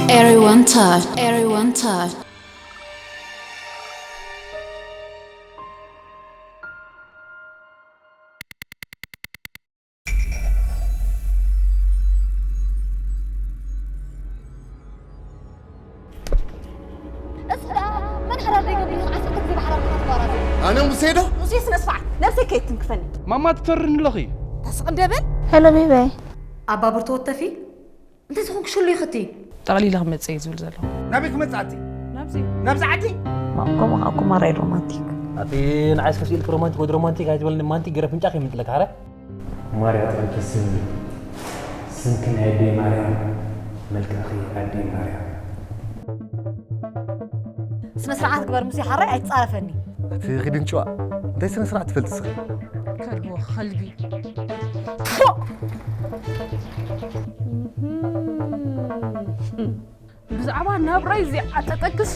Everyone touch, everyone touch. እስኪ ደኣ መን ሓዳር ዘይገብር እዩ? ዓሰርተ ግዜ ብሓዳር ተተባራሪ። ኣነ ሙሴ ዶ? ሙሴ ስነ ስርዓት፣ ነብሰይ ከየትንክፈኒ። ማማ ትተርኒ ኣለኺ። ተስቕ እንደብል። ሄሎ ቤባይ። ኣባ ብርቱ ወተፊ። እንታይ ዝኾንክ ሽሉ ይኽቲ? ጠቕሊለ ክመጽእ እየ ዝብል ዘለኹ። ናበይ ክመጽእ ኣቲ? ናብዚ። ናብዚ ዓዲ? ከምኡ ከዓ እኮ ማራ እዩ ሮማንቲክ። ኣቲ ንዓይስ ከስኢልክ ሮማንቲክ ወዲ ሮማንቲክ ኣይትበልኒ ማንቲክ ገይረ ፍንጫ ከይምጥለካ ኣረ። ማርያ ጥራይ ተስምኒ ስምኪ ናይ ኣደይ ማርያም መልክዕኺ ኣደይ ማርያም። ስነ ስርዓት ግበር ሙሴ ሓራይ ኣይትጻረፈኒ። ኣቲ ኺድን ጭዋ እንታይ ስነ ስርዓት ትፈልጥ ስኺ? ከልቦ ከልቢ። ብዛዕባ ናብራይ ዘይዓጠጠክስ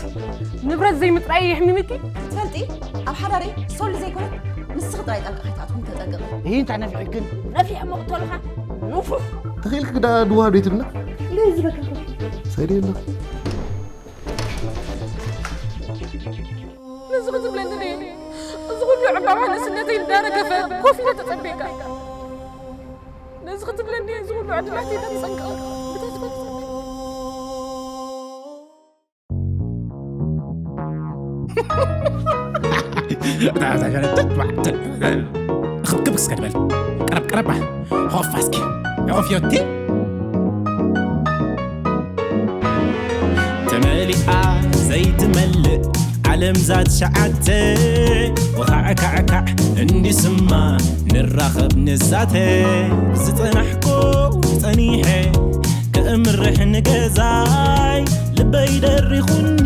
ንብረት ዘይምጥራይ የሕሚምኪ። ትፈልጢ ኣብ ሓዳረይ ሶሊ ዘይኮነት ንስኺ ጥራይ ጣልቃ ከይትኣትውን ተጠንቀቂ። ይህ እንታይ ነፊሕ ግን ነፊሕ መቕተልኻ ንፉሕ ተኽኢልክ ግዳ ድዋብ ደይ ትብልና? እንታይ ዝበልካ ኮፍ? ሰይደ የለ። ነዚ ክትብለኒ ደይኒ እዚ ኩሉ ዕምባባ ንእስነተይ እንዳረገፈ ኮፍ ኢለ ተጸቤካ። ነዚ ክትብለኒ እዚ ኩሉ ዕድላት ተጸንቀ ብተስፋ ተጸቤ ክትክብ እስከ ንበል። ቀረብ ቀረባ ኾፋ እስኪ ኦፍዮቲ ተመሊኣ ዘይትመልእ ዓለም ዛት ሸዓተ ወኻዕካዕካዕ እንዲስማ ንራኸብ ንዛተ ዝጸናሕኮ ጸኒሐ ክእምርሕ ንገዛይ ልበይ ደሪኹኒ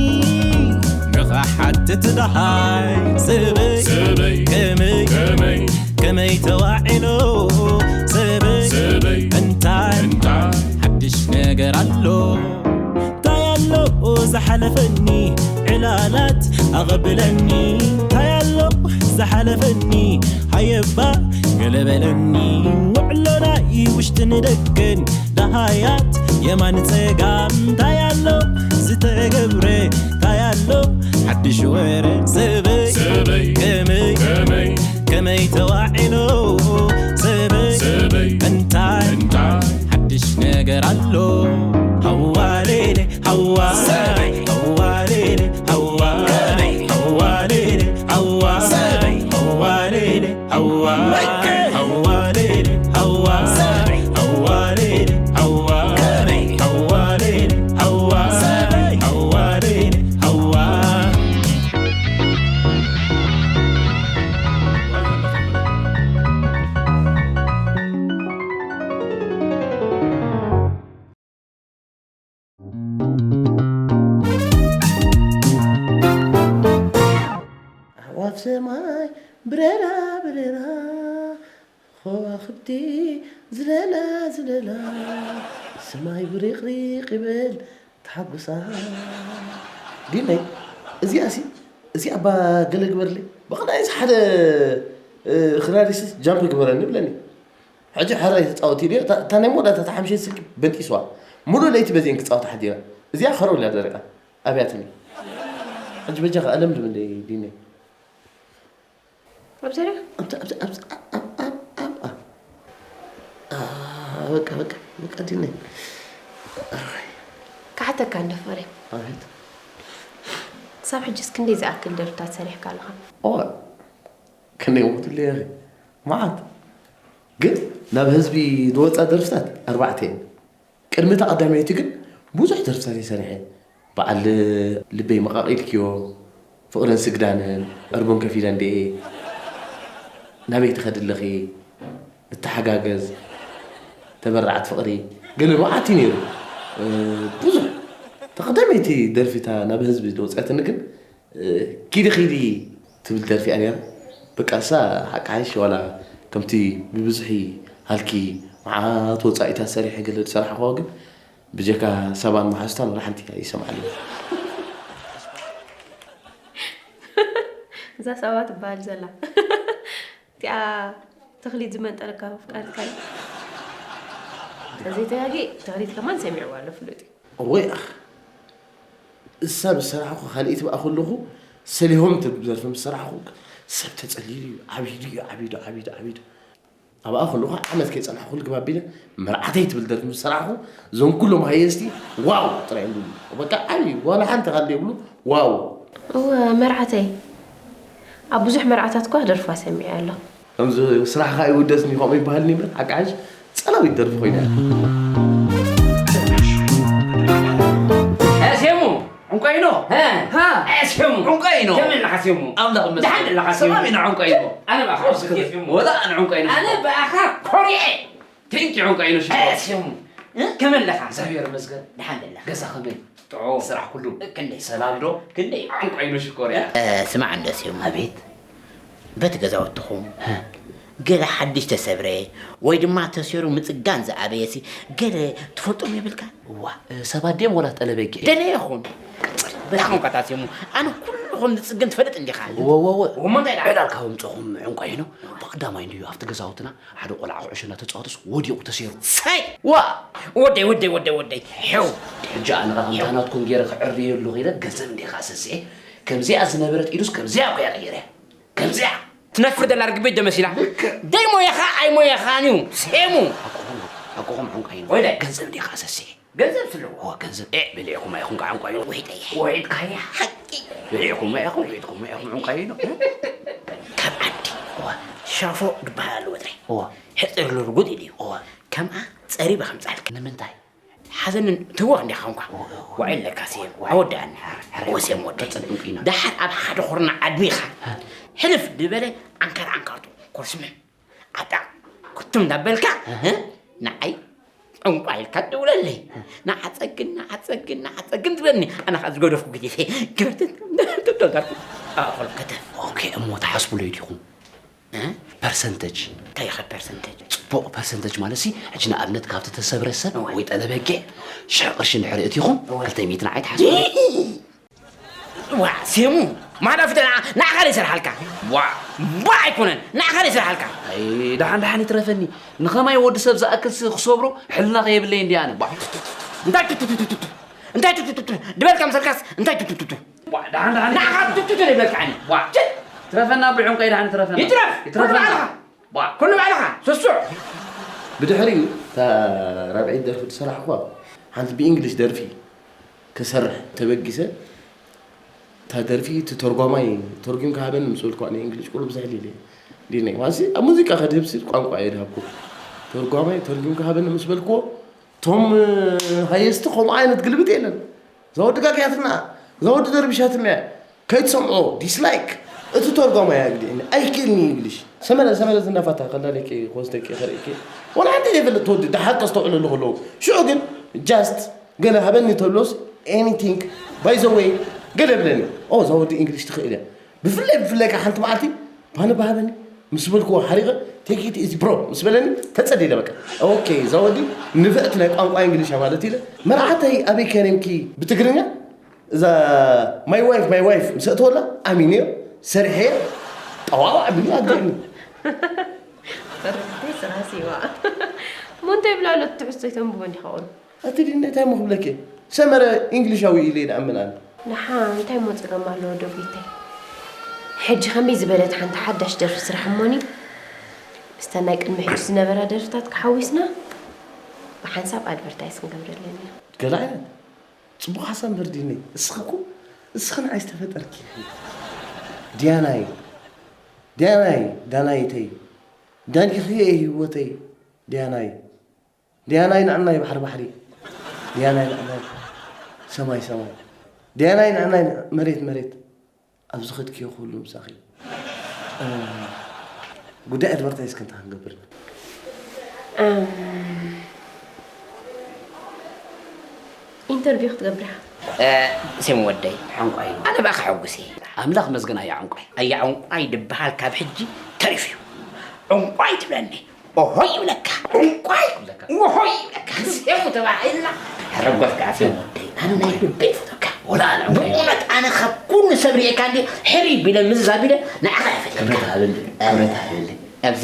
ንኻሓትት ደሃይ ሰበይ ሰበይ ከመይ ከመይ ከመይ ተዋዒሎ ሰበይ ሰበይ እንታይ እንታይ ሓድሽ ነገር ኣሎ እንታይ ኣሎ ዝሓለፈኒ ዕላላት ኣቐብለኒ እንታይ ኣሎ ዝሓለፈኒ ሃየባ ገለበለኒ ውዕሎና ይውሽጥን ደገን ደሃያት የማን ጸጋም እንታይ ኣሎ ዝተገብረ እንታይ ኣሎ ሓድሽ ወረ ሰበይ ሰበይ ከመይ ከመይ ከመይ ተዋዒሎ ሰበይ ሰበይ እንታይ እንታይ ሓድሽ ነገር ኣሎ ሃዋሌሌ ሃዋ ሰበይ ሃዋሌሌ ሃዋ ከመይ ሃዋሌሌ ሃዋ ሰበይ ሃዋሌሌ ኣዕዋፍ ሰማይ ብረራ ብረራ ኾዋኽብቲ ዝለላ ዝለላ ሰማይ ብሪቕሪቕ ይበል ተሓጉሳ ዲነይ እዚኣሲ እዚኣ እባ ገለ ግበርለይ ብቕናይስ ሓደ ክራሪስስ ጃምፕ ግበረኒ ይብለኒ ሕጂ ሕራይ ተጻወት ኢልዮ እታ ናይ መወዳእታ ተሓምሸት ስልኪ በንጢስዋ ሙሉእ ለይቲ በዚአን ክጻወታ ሓዲራ እዚኣ ኸረው ኢላ ደሪቓ ኣብያትኒ ሕጂ በጃኻ ኣለምልምለይ ዲነይ ኣብ ዘርያ ኣብዛ ኣብዛ ኣብዛ ኣብ ኣብ ኣብ ኣብ በቃ በቃ በቃ ዲነ ክሓተካ እንደ ፍቕረይ ኣቤት ክሳብ ሕጂስ ክንደይ ዝኣክል ደርፍታት ሰሪሕካ ኣለኻ? እዋ ክንደይ ሞትለይ ኢኺ መዓት ግን ናብ ህዝቢ ዝወፃ ደርፍታት ኣርባዕተ እየን ቅድሚ እታ ቀዳመይቲ ግን ብዙሕ ደርፍታት እየ ሰሪሐ በዓል ልበይ መቓቒልክዮ ፍቕርን ስግዳንን ዕርቡን ከፊለ እንድየ ናበይ ትኸዲ ኣለኺ ንተሓጋገዝ ተበራዓት ፍቕሪ ገለ መዓት እዩ ነይሩ ብዙሕ ተቐዳመይቲ ደርፊታ ናብ ህዝቢ ዝወፅአትኒ ግን ኪዲ ኪዲ ትብል ደርፊ እያ ነይራ በቃ እሳ ሓቂ ሓይሽ ዋላ ከምቲ ብብዝሒ ሃልኪ መዓት ወፃኢታት ሰሪሐ ገለ ዝሰራሕኽዎ ግን ብጀካ ሰባን መሓዙታን ወላ ሓንቲ ኣይሰምዓሉን። እዛ ሰባ ትበሃል ዘላ እቲኣ ተኽሊት ዝመንጠለካ ኣፍቃሪትካ እዩ። ተዘይተጋጊ ተኽሊት ከማን ሰሚዕዋ ኣሎ ፍሉጥ እዩ። እወይ ኣኽ እሳ ምስ ሰራሕኹ ካልኣይቲ ብኣ ከለኹ ሰሊሆም ትብል ደርፊ ምስ ሰራሕኹ ሰብ ተጸሊሉ እዩ። ዓቢዱ እዩ፣ ዓቢዱ፣ ዓቢዱ፣ ዓቢዱ። ኣብኣ ከለኹ ዓመት ከይጸናሕኩ ልግብ ኣቢለ መርዓተይ ትብል ደርፊ ምስ ሰራሕኹ እዞም ኩሎም ሃየስቲ ዋው ጥራይ ይብሉ። በቃ ዓብዩ ዋላ ሓንቲ ካልእ ይብሉ ዋው። እወ መርዓተይ ኣብ ብዙሕ መርዓታት እኳ ደርፋ ሰሚዐ ኣለኹ። ከምዚ ስራሕኻ ይውደስኒ ከምኡ ይበሃልኒ እምበር ሓቂ ሓሽ ጸላዊት ደርፊ ኮይና እያ። እ፣ ሴሙ፣ ዕንቋይኖ። እ፣ ሃ፣ እ፣ ሴሙ። ዕንቋይኖ። ከመይ ኣለኻ ሴሙ? ኣምላኽ ይመስገን። ደሓን ኣለኻ ሴሙ? ሰላም ኢና ዕንቋይኖ። ኣነ ብኣኻ ኮርየ ሴሙ። ወላ ኣነ ዕንቋይኖ። ኣነ ብኣኻ ኮርየ። Thank you ዕንቋይኖ ሽኮር። እ፣ ሴሙ። እ፣ ከመይ ኣለኻ? እግዚኣብሔር ይመስገን። ደሓን ኣለኻ? ገዛ ከመይ? ጥዑም። ስራሕ ኩሉ? ክንደይ? ሰላም ዶ? ክንደይ? ዕንቋይኖ ሽኮር እያ። እ፣ ስማዕ እንዶ ሴሙ። ኣቤት። በቲ ገዛውትኹም ገለ ሓድሽ ተሰብረ ወይ ድማ ተሰይሩ ምጽጋን ዝኣበየሲ ገለ ትፈልጦም የብልካን? እዋ፣ ሰባት ድዮም ወላ ጠለበጊዕ? ደለ ይኹን። በታ ቋንቋታት እሞ ኣነ ኩሉ ከም ዝጽግን ትፈልጥ እንዲኻ? እወ፣ እወ፣ እወ። እሞ እንታይ ደኣ? ዕላል ካብ ኣምጾኹም ዕንቋይኖ፣ ብቐዳማይ እንድዩ ኣብቲ ገዛውትና ሓደ ቆልዓ ኩዕሾ እናተጻወተስ ወዲቑ ተሰይሩ። ሰይ! ዋ! ወደይ፣ ወደይ፣ ወደይ፣ ወደይ። ሄው! ሕጂ ኣነ ኸኣ ከምታ ናትኩም ገይረ ክዕርየሉ ኸይደ ገንዘብ እንዲኻ ሰስኤ፣ ከምዚኣ ዝነበረት ኢዱስ ከምዚኣ እኮ እያ ቀይረ። ከምዚኣ ትነፍር ዘላ ርግቢት ዶ መሲላ? ደይ ሞያኻ ኣይሞያኻን እዩ ሴሙ። ሓቅኹም ሓቅኹም ዕንቋይኖ። ወይለ። ገንዘብ እንዲኻ ሰስኤ። ገንዘብ ስለዎ። ኦ ገንዘብ ኤ በሊዕኩም ኣይኹም ከዓ ዕንቋይኖ። ወይደይ። ወይድካያ። ሓቂ። በሊዕኩም ኣይኹም ወይድኩም ኣይኹም ዕንቋይኖ። ካብ ዓዲ እዋ ሻፎ ዝበሃል ኣሎ ወጥሪ። እዋ። ሕፅር ኢሉ ርጉጥ ኢሉ እዩ። እዋ። ከምኣ ፀሪበ ከምፃልክ። ንምንታይ? ሓዘንን ትዋህ እንዲኻ እንኳ ዋዒ ኣለካ ሴም ኣወዳእኒ ወሴም ወደይ ደሓር ኣብ ሓደ ኹርና ኣድሚኻ ሕልፍ ዝበለ ዓንካር ዓንካርቱ ኮርስምን ኣጣ ኩርትም እንዳበልካ ንዓይ ጠንቋ ኢልካ ትድውለለይ ንዓፀግን ንዓፀግን ንዓፀግን ትብለኒ ኣነ ከዓ ዝገደፍኩ ግዜ ገርትት እንዳበልኩ ኣኸል ከተፍ ኦኬ እሞ ትሓስብሉ ዲኹም ፐርሰንተጅ እንታይ ኢኻ ፐርሰንተጅ? ፅቡቕ ፐርሰንተጅ ማለት ሲ ሕጂ ንኣብነት ካብቲ ተሰብረ ሰብ ወይ ጠለበጌ ሽሕ ቅርሺ እንድሕር እቲኹም ክልተ ሚእቲ ንዓይ ትሓስቡ ዋ ሴሙ ማዳ ፍተ ንዓኻ ዶ ይሰርሓልካ ዋ ዋ ኣይኮነን ንዓኻ ዶ ይሰርሓልካ ኣይ ደሓን ደሓን ይትረፈኒ ንኸማይ ወዲ ሰብ ዝኣክል ሲ ክሰብሮ ሕልና ከየብለይ እንዲ ኣነ ባ እንታይ ቱቱቱቱቱ እንታይ ቱቱቱቱ ድበልካ መሰልካስ እንታይ ቱቱቱቱ ዋ ደሓን ደሓን ንዓኻ ቱቱቱ ይበልካኒ ዋ ትረፈና ብዕንቀይ ደሓን ትረፈና ይትረፍ ይትረፈና ኩሉ ባዕልኻ ዋ ኩሉ ባዕልኻ ስሱዕ ብድሕሪኡ እታ ራብዐይቲ ደርፊ ዝሰራሕኹዋ ሓንቲ ብእንግሊሽ ደርፊ ክሰርሕ ተበጊሰ እታ ደርፊ እቲ ተርጓማይ ተርጒምካ ሃበኒ ምስ በልኩዋ ንእንግሊሽ ቁሩብ ዝሕል ኢለ ዲነይ ዋንሲ ኣብ ሙዚቃ ከድህብ ሲል ቋንቋ እየ ድሃብኩ ተርጓማይ ተርጒምካ ሃበኒ ምስ በልኩዎ እቶም ሃየስቲ ከምኡ ዓይነት ግልብጥ የለን እዛ ወዲ ጋግያትና እዛ ወዲ ደርቢሻትና እያ ከይትሰምዖ ዲስላይክ እቲ ተርጓማይ ኣግዲዕኒ ኣይክእልኒ እንግሊሽ ሰመረ ሰመረ ዝናፋታ ከላልየኪ ክወስደኪ ከርእኪ ወላ ሓንቲ ዘይፈልጥ ተወዲ ደሓር ከስተውዕለሉ ከለዉ ሽዑ ግን ጃስት ገለ ሃበኒ ተብሎስ anything by the way ገለ ብለኒ ኦ እዛ ወዲ እንግሊሽ ትኽእል እያ ብፍላይ ብፍላይ ከ ሓንቲ መዓልቲ ባኒ ባሃበኒ ምስ በልክዎ ሓሪቐ take it easy bro ምስ በለኒ ተጸዲለ በቃ okay እዛ ወዲ ንፍዕቲ ናይ ቋንቋ እንግሊሽ እያ ማለት ኢለ መርዓተይ ኣበይ ከሪምኪ ብትግርኛ እዛ my wife my wife ምስ ኣእተወላ ኣሚነዮ ሰሪሐዮ ጠዋዋዕ ኣቢሉ ኣግዲዕኒ ፈርዲ ስራሲዋ እሞ እንታይ ብላ ኣሎ ትሕዝቶ ይተንብቦ እንዲኻ ቁሩብ ኣቲ ድነ እንታይ እሞ ክብለኪ ሰመረ እንግሊሻዊ ኢለ ይንኣምን ኣነ። ንሓ እንታይ እሞ ጸገም ኣለዎ ዶ ጌተይ። ሕጂ ከመይ ዝበለት ሓንቲ ሓዳሽ ደርፊ ስራሕ እሞኒ ምስታ ናይ ቅድሚ ሕጂ ዝነበራ ደርፍታትኪ ሓዊስና ብሓንሳብ ኣድቨርታይዝ ክንገብረለን ኢና። ገለ ዓይነት ጽቡቕ ሓሳብ እምበር ዲነይ እስኺ እኮ እስኺ ንዓይ ዝተፈጠርኪ ኢኺ። ዲያናይ ዲያናይ ዳናይተይ ዳኒኽየ ህይወተይ ዲያናይ። ዲያናይ ንዕናይ ባሕሪ ባሕሪ ዲያናይ ንዕናይ ሰማይ ሰማይ ዲያናይ ንዕናይ መሬት መሬት ኣብ ዝኸድክዮ ኩሉ ምሳኺ ጉዳይ ኣድቨርታይዝ ክንታ ክንገብር ኢና ኢንተርቪው ክትገብር ኢኻ ሴም ወደይ ዕንቋይ ኣነ ብኣኻ ሕጉስ እየ ኣምላኽ መስገን ኣያ ዕንቋይ ኣያ ዕንቋይ ድበሃል ካብ ሕጂ ተሪፉ እዩ ዕንቋይ ትብለኒ ኦሆይ ይብለካ። ዕንቋይ ይብለካ። ኦሆይ ይብለካ። ሴሙ ተባሂልና። ረጓፍካ ኣፌ ወደይ። ኣነ ናይ ልበይ ይፈትወካ። ወላ ኣነ ዕንቋይ። ብእውነት ኣነ ካብ ኩሉ ሰብ ሪኤካ እንዲ ሕሪ ቢለ ምዝዝ ኣቢለ ንዓኻ እየ ፈትየካ። ክብረት ሃበኒ። ክብረት ሃበኒ። ኣብዚ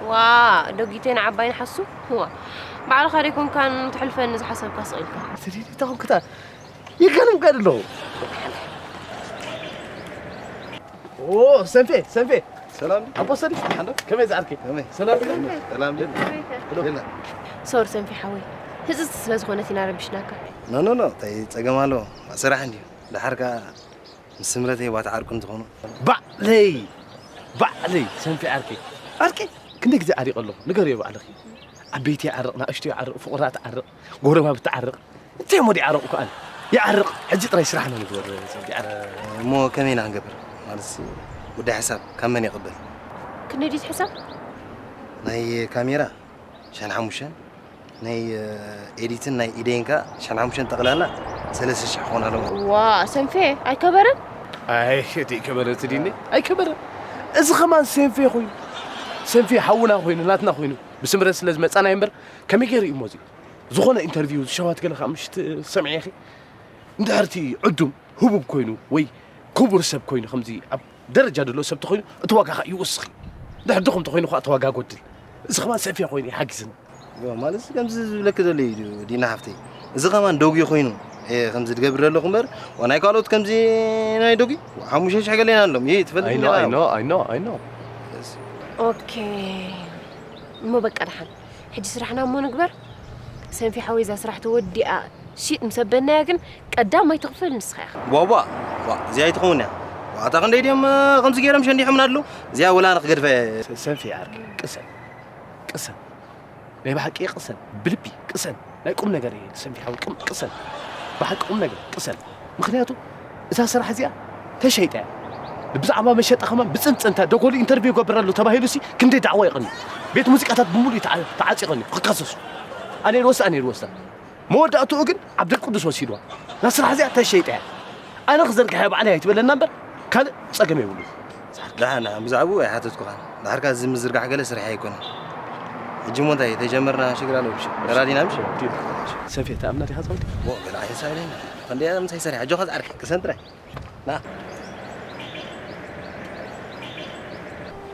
ዋ፣ ዶጊተይ ንዓባይ ንሓሱ። ዋ፣ ባዕልኻ ደይኮንካን ትሕልፈኒ ዝሓሰብካ ስቕ ኢልካ። ሰዲድ፣ እንታይ ኮንክታ? ይገርም ጋር ኣለኹ። ኦ፣ ሰንፌ፣ ሰንፌ። ሰላም። ኣቦ ሰዲድ። ሓንዶ? ከመይ ዝዓርኪ? ከመይ? ሰላም ድዩ? ሰላም ድዩ? ሶሪ ሰንፌ ሓወይ፣ ህጽጽቲ ስለ ዝኾነት ኢና ረቢሽናካ። ኖ፣ ኖ፣ ኖ፣ እንታይ ጸገም ኣለዎ? ስራሕ እንድዩ። ደሓር ከኣ ምስ ስምረተይ ዋታ ዓርኩ እንትኾኑ። ባዕለይ፣ ባዕለይ ሰንፌ ዓርከይ። ዓርከይ፣ ክንደይ ግዜ ዓሪቐ ኣለኹ? ንገርዮ ባዕልኺ። ዓበይቲ ይዓርቕ፣ ንኣሽቱ ይዓርቕ፣ ፍቑራት ትዓርቕ፣ ጎረባብቲ ትዓርቕ። እንታይ እሞ ድዓርቕ እኮ ኣነ? ይዓርቕ። ሕጂ ጥራይ ስራሕና ንግበር፣ ሰንፌ ዓርከይ። እሞ ከመይ ኢና ክንገብር? ማለትስ ጉዳይ ሕሳብ ካብ መን ይቕበል? ክንደይ ድዩ እቲ ሕሳብ? ናይ ካሜራ ሸሓን ሓሙሽተ፣ ናይ ኤዲትን ናይ ኢደይን ከኣ ሸሓን ሓሙሽተን ጠቕላላ ሰለስተ ሽሕ ክኾን ኣለዎ። ዋ፣ ሰንፌ ኣይከበረን? ኣይ፣ እቲ ከበረ እቲ ዲኒ ኣይከበረ። እዚ ኸማን ሰንፌ ኮይኑ፣ ሰንፌ ሓውና ኮይኑ፣ ናትና ኮይኑ፣ ብስምረት ስለ ዝመጻና እምበር፣ ከመይ ገይሩ እዩ እሞ እዚ? ዝኾነ ኢንተርቪው፣ ዝሸዋት ገለ ከኣ ምሽ ትሰምዒ ኢኺ? እንድሕር እቲ ዕዱም ህቡብ ኮይኑ ወይ ክቡር ሰብ ኮይኑ፣ ከምዚ ኣብ ደረጃ ዘለዎ ሰብ ተኾይኑ፣ እቲ ዋጋ ኸኣ ይውስኽ እዩ። እንድሕር ድኹም ተኾይኑ ኸኣ፣ እቲ ዋጋ ጎድል። እዚ ኸማን ሰንፌ ኮይኑ ይሓግዝን። ዮ፣ ማለት ከምዚ ዝብለኪ ዘሎ እዩ ዲና ሓፍተይ። እዚ ኸማን ደጉ ኮይኑ፣ እ፣ ከምዚ ዝገብር ዘለኹ እምበር፣ ዋ፣ ናይ ካልኦት ከምዚ ናይ ደጉ ሓሙሽተ ሽሕ ገለ ኢና ኣለዎም። ይህ ትፈልጥ I know, I know, I know, I know። ኦኬ። እሞ በቃ ደሓን። ሕጂ ስራሕና እሞ ንግበር። ሰንፊ ሓወይ እዛ ስራሕ ተወዲኣ ሽጥ ምስ ኣበልናያ ግን ቀዳማይ ትኽፈል ንስኻ ኢኻ። ቧቧ፣ ቧ፣ እዚኣ ኣይትኸውን እያ። ዋ፣ እታ ክንደይ ድዮም፣ እ፣ ከምዚ ገይሮም ሸንዲሖምና ኣለዉ። እዚኣ ወላ ኣነ ክገድፋ እየ። ሰ-፣ ሰንፊ ዓርከይ፣ ቅሰን፣ ቅሰን። ናይ ብሓቂ ቅሰን፣ ብልቢ ቅሰን። ናይ ቁም ነገር እየ ሰንፊ ሓወይ፣ ቅም-፣ ቅሰን። ብሓቂ ቁም ነገር ቅሰን። ምኽንያቱ እዛ ስራሕ እዚኣ ተሸይጣ እያ። ብዛዕባ መሸጣ ከማን ብጽንጽንታ ደጎሊ ኢንተርቪው ይገብር ኣሎ ተባሂሉ ሲ ክንደይ ዳዕዋ ይቐንዩ። ቤት ሙዚቃታት ብምሉእ ተዓ-፣ ተዓጽዩ ይቐንዩ። ክከሰሱ። ኣነ ይወስድ፣ ኣነ ይወስዳ። መወዳእትኡ ግን ዓብደል ቅዱስ ወሲድዋ። እዛ ስራሕ እዚኣ ተሸይጣ እያ። ኣነ ክዘርግሐ ባዕለይ ኣይትበለና እምበር ካልእ ጸገም የብሉን። ደሓን፣ ብዛዕባኡ ኣይሓተትኩኻን። ድሓርካ እዚ ምዝርጋሕ ገለ ስርሐይ ኣይኮነን። ሕጂ እሞ እንታይ ተጀመርና ሽግር ኣለዎ? ብሽ-፣ ተራዲና ምሽ? ሰፌ ተኣምና ዲኻ ዝኸውዲ? ሞ ገለ ኣይሳይለኝ። ክንደይ ምሳይ ሰሪሕ፣ ኣጆኻ ዝዓርኪ፣ ቅሰን ጥራይ። ና።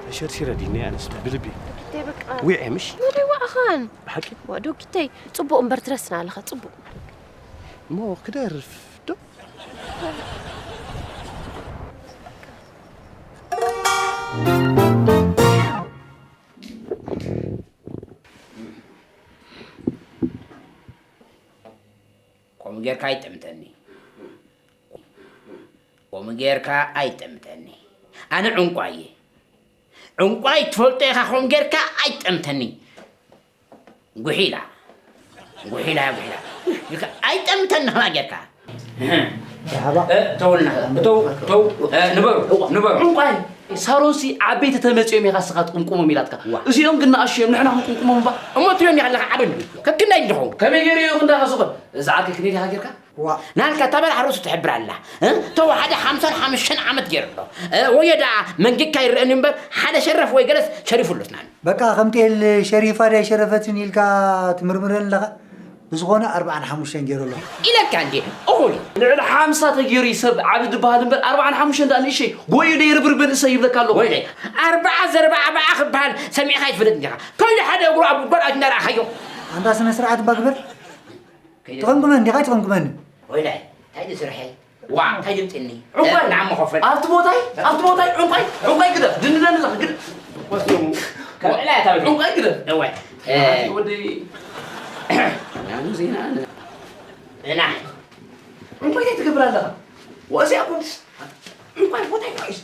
ተሸርሺረ ዲኒ ኣነስ ብልቢ። ዶክተይ በቃ። ዊዐ ምሽ? ወደይ ዋዕኻን። ብሓቂ? ዋ ዶክተይ፣ ጽቡቕ እምበር ትረስና ኣለኻ፣ ጽቡቕ። እሞ ክደርፍ ዶ? ከምኡ ጌርካ ኣይጠምተኒ። ከምኡ ጌርካ ኣይጠምተኒ። ኣነ ዕንቋይ እየ። ዕንቋይ ትፈልጦ ኢኻ፣ ከምኡ ጌርካ ኣይጠምተኒ። ጉሒላ። ጉሒላ፣ ጉሒላ። ኢልካ ኣይጠምተኒ ከማ ጌርካ። መርሓባ። እ፣ ተውልና። ተው፣ ተው። እ፣ ንበሩ፣ ንበሩ። ዕንቋይ፣ ሳሮንሲ ዓበይቲ ተመጺኦም ኢኻ እስኻ ትቅምቁሞም ኢላትካ። ዋ። እዚኦም ግን ንኣሽቱ እዮም፣ ንሕና ክንቅምቁሞም እባ። እሞ ትሪኦም ኢኻ ኣለኻ ዓበይቲ። ከክንዳይ እንዲኹም። ከመይ ገይሩ እዩ ክንዳኻ ዝኹን? እዛ ዓርከይ ክንደይ ዲኻ ጌርካ? ዋ። ናልካ እታ በላ ሓሮሱ ትሕብር ኣላ። እ? ተው ሓደ ሓምሳን ሓሙሽተን ዓመት ገይሩ ኣሎ። እ፣ ወዮ ደኣ መንገድካ ይረአኒ እምበር ሓደ ሸረፍ ወይ ገለስ ሸሪፉ ኣሎ ስናን። በቃ ከምቲ ኤል ሸሪፋ ድያ ሸረፈትን ኢልካ ትምርምረን ኣለኻ? ብዝኾነ ኣርብዓን ሓሙሽተን ገይሩ ኣሎ። ኢለካ እንዴ? እኹል። ልዕሊ ሓምሳ ተገይሩ እዩ ሰብ ዓቢ ዝበሃል እምበር ኣርብዓን ሓሙሽተን ደኣ ንእሸይ ጎዩ ደይ ርብርብ ንእሰይ ይብለካ ኣለኹ። ወይለይ፣ ኣርብዓ ዘርባ ኣርብዓ ክበሃል ሰሚዕካ ኣይትፈልጥ እንዲኻ። ከይዱ ሓደ እግሩ ኣብ ጉድጓድ ኣትዩ እንዳረኣኻዮ። ኣንታ ስነ ስርዓት እባ ግበር። ከይደ- ትቐምቅመኒ ዲኻ ኣይትቐምቅመኒ? ወይላይ፣ እንታይ ድዩ ስርሐይ? ዋ፣ እንታይ ድምፅኒ? ዕንቋይ! ንዓሞ ኸፈል። ኣብቲ ቦታይ፣ ኣብቲ ቦታይ ዕንቋይ፣ ዕንቋይ ግደፍ፣ ድንለኒ ዘ-፣ ግደፍ። ከምዕላ እያ ታበል። ዕንቋይ ግደፍ። እዋይ። እ፣ ኣቲ ወደይ። ናኑ ዜና ን- እና። ዕንቋይ እንታይ ትገብር ኣለኻ? ወእዚኣ እኮ ዕንቋይ ቦታይ ኳይስ።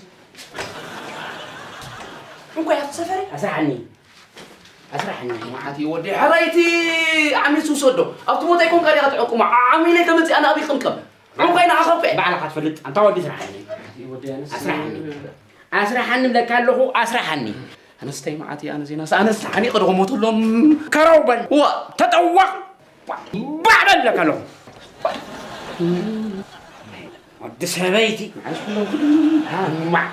ዕንቋይ ኣብቲ ሰፈሪ? ኣስራሓኒ። ኣስራሓኒ። መዓት እዩ ወደይ። ሕራይቲ ዓሚሱ ውሰዶ። ኣብቲ ቦታይ ኮንካ ዲኻ ትዕቁማ? ዓሚለይ ተመፂኣ ናብይ ቅምቅም። ዕንቋይ ንዓኻ እኮ እየ። ባዕልኻ ትፈልጥ፣ ኣንታ ወዲ ስራሓኒ። ኣስራሓኒ። ኣስራሓኒ እብለካ ኣለኹ፣ ኣስራሓኒ። ኣነስተይ መዓት እየ፣ ኣነ ዜናስ፣ ኣነስ ሓኒቐ ዶ ክሞተሎም? ከረው በል። ዋ፣ ተጠዋቕ። ባዕ በል እብለካ ኣለኹ። ወዲ ሰበይቲ። ማዕ።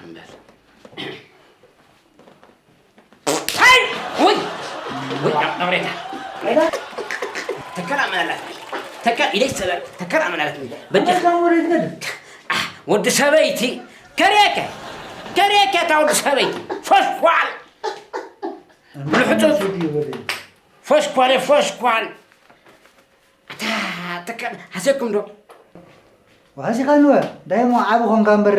እምበር። ኣይ! ውይ! ውይ፣ ናብ፣ ናብ ሬታ። ተከል ኣመላላት። ተከል ኢደይ ሰበር። ተከል ኣመላላት። በጃ። ኣታ ወደ ትገድ። ኣህ፣ ወዲ ሰበይቲ። ከሪያከ። ከርእየካ እታ ወዲ ሰበይቲ ፈሽኳል። ብልሕጹጽ። ፈሽኳል፣ ፈሽኳል። ኣታ ተከ-፣ ሓሲብኩም ዶ? ወሓሲኻ ንወ፣ ዳይሞ ዓቢ ኾንካ እምበር።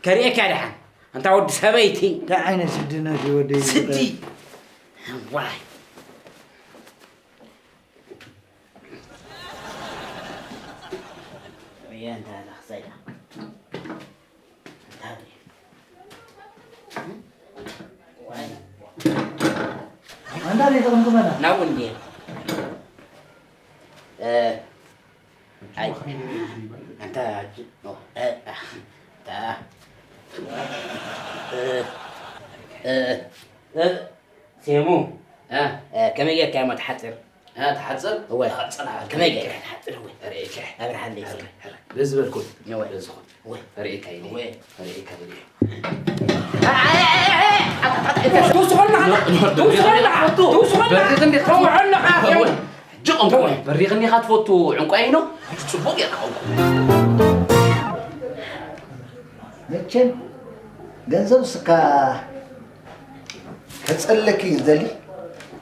ከርእየካ ደሓን፣ ኣንታ ወዲ ሰበይቲ። እንታይ ዓይነት ስድነት እዩ ወደይ ስዲ? ዝብል? ዋይ። ርእየ እንታ ኢላ ክሳይዳ። ኣንታ ደይ ተቐምጡ መና? ናብኡ እንድየ። እ፣ ኣይ፣ ኣንታ ጅ-፣ ኖ፣ እ፣ እ፣ ታ፣ እ፣ እ፣ እ፣ ሴሙ፣ እ፣ እ፣ ከመይ ጌርካ እሞ ትሓጽር? እ፣ ትሓጽር? እወ። እ፣ ጽናሕ፣ ከመይ ርእየካ። ጌርካ ትሓጽር? እወ። ርእየካ። ኣብርሃለይ ሴሙ። ሕረ፣ ሕረ። በዚ በልኩ። እወ። በዚ ኹን። እወ። ርእየካ ኢለ። እወ። ርእየካ ኢለ። ትውስኸልና፣ ትውስኸልና፣ ትውስኸልና። በሪኽ እንዲኻ ትፈቱ። ተውዐልና። እወ። ጅቕ እንኳ በሪኽ እንዲኻ ትፈቱ፣ ዕንቋይ ነው። ጽቡቕ ጌርካ እኮ። መቸም ገንዘብ ስካ ከጸለኪ ዝደሊ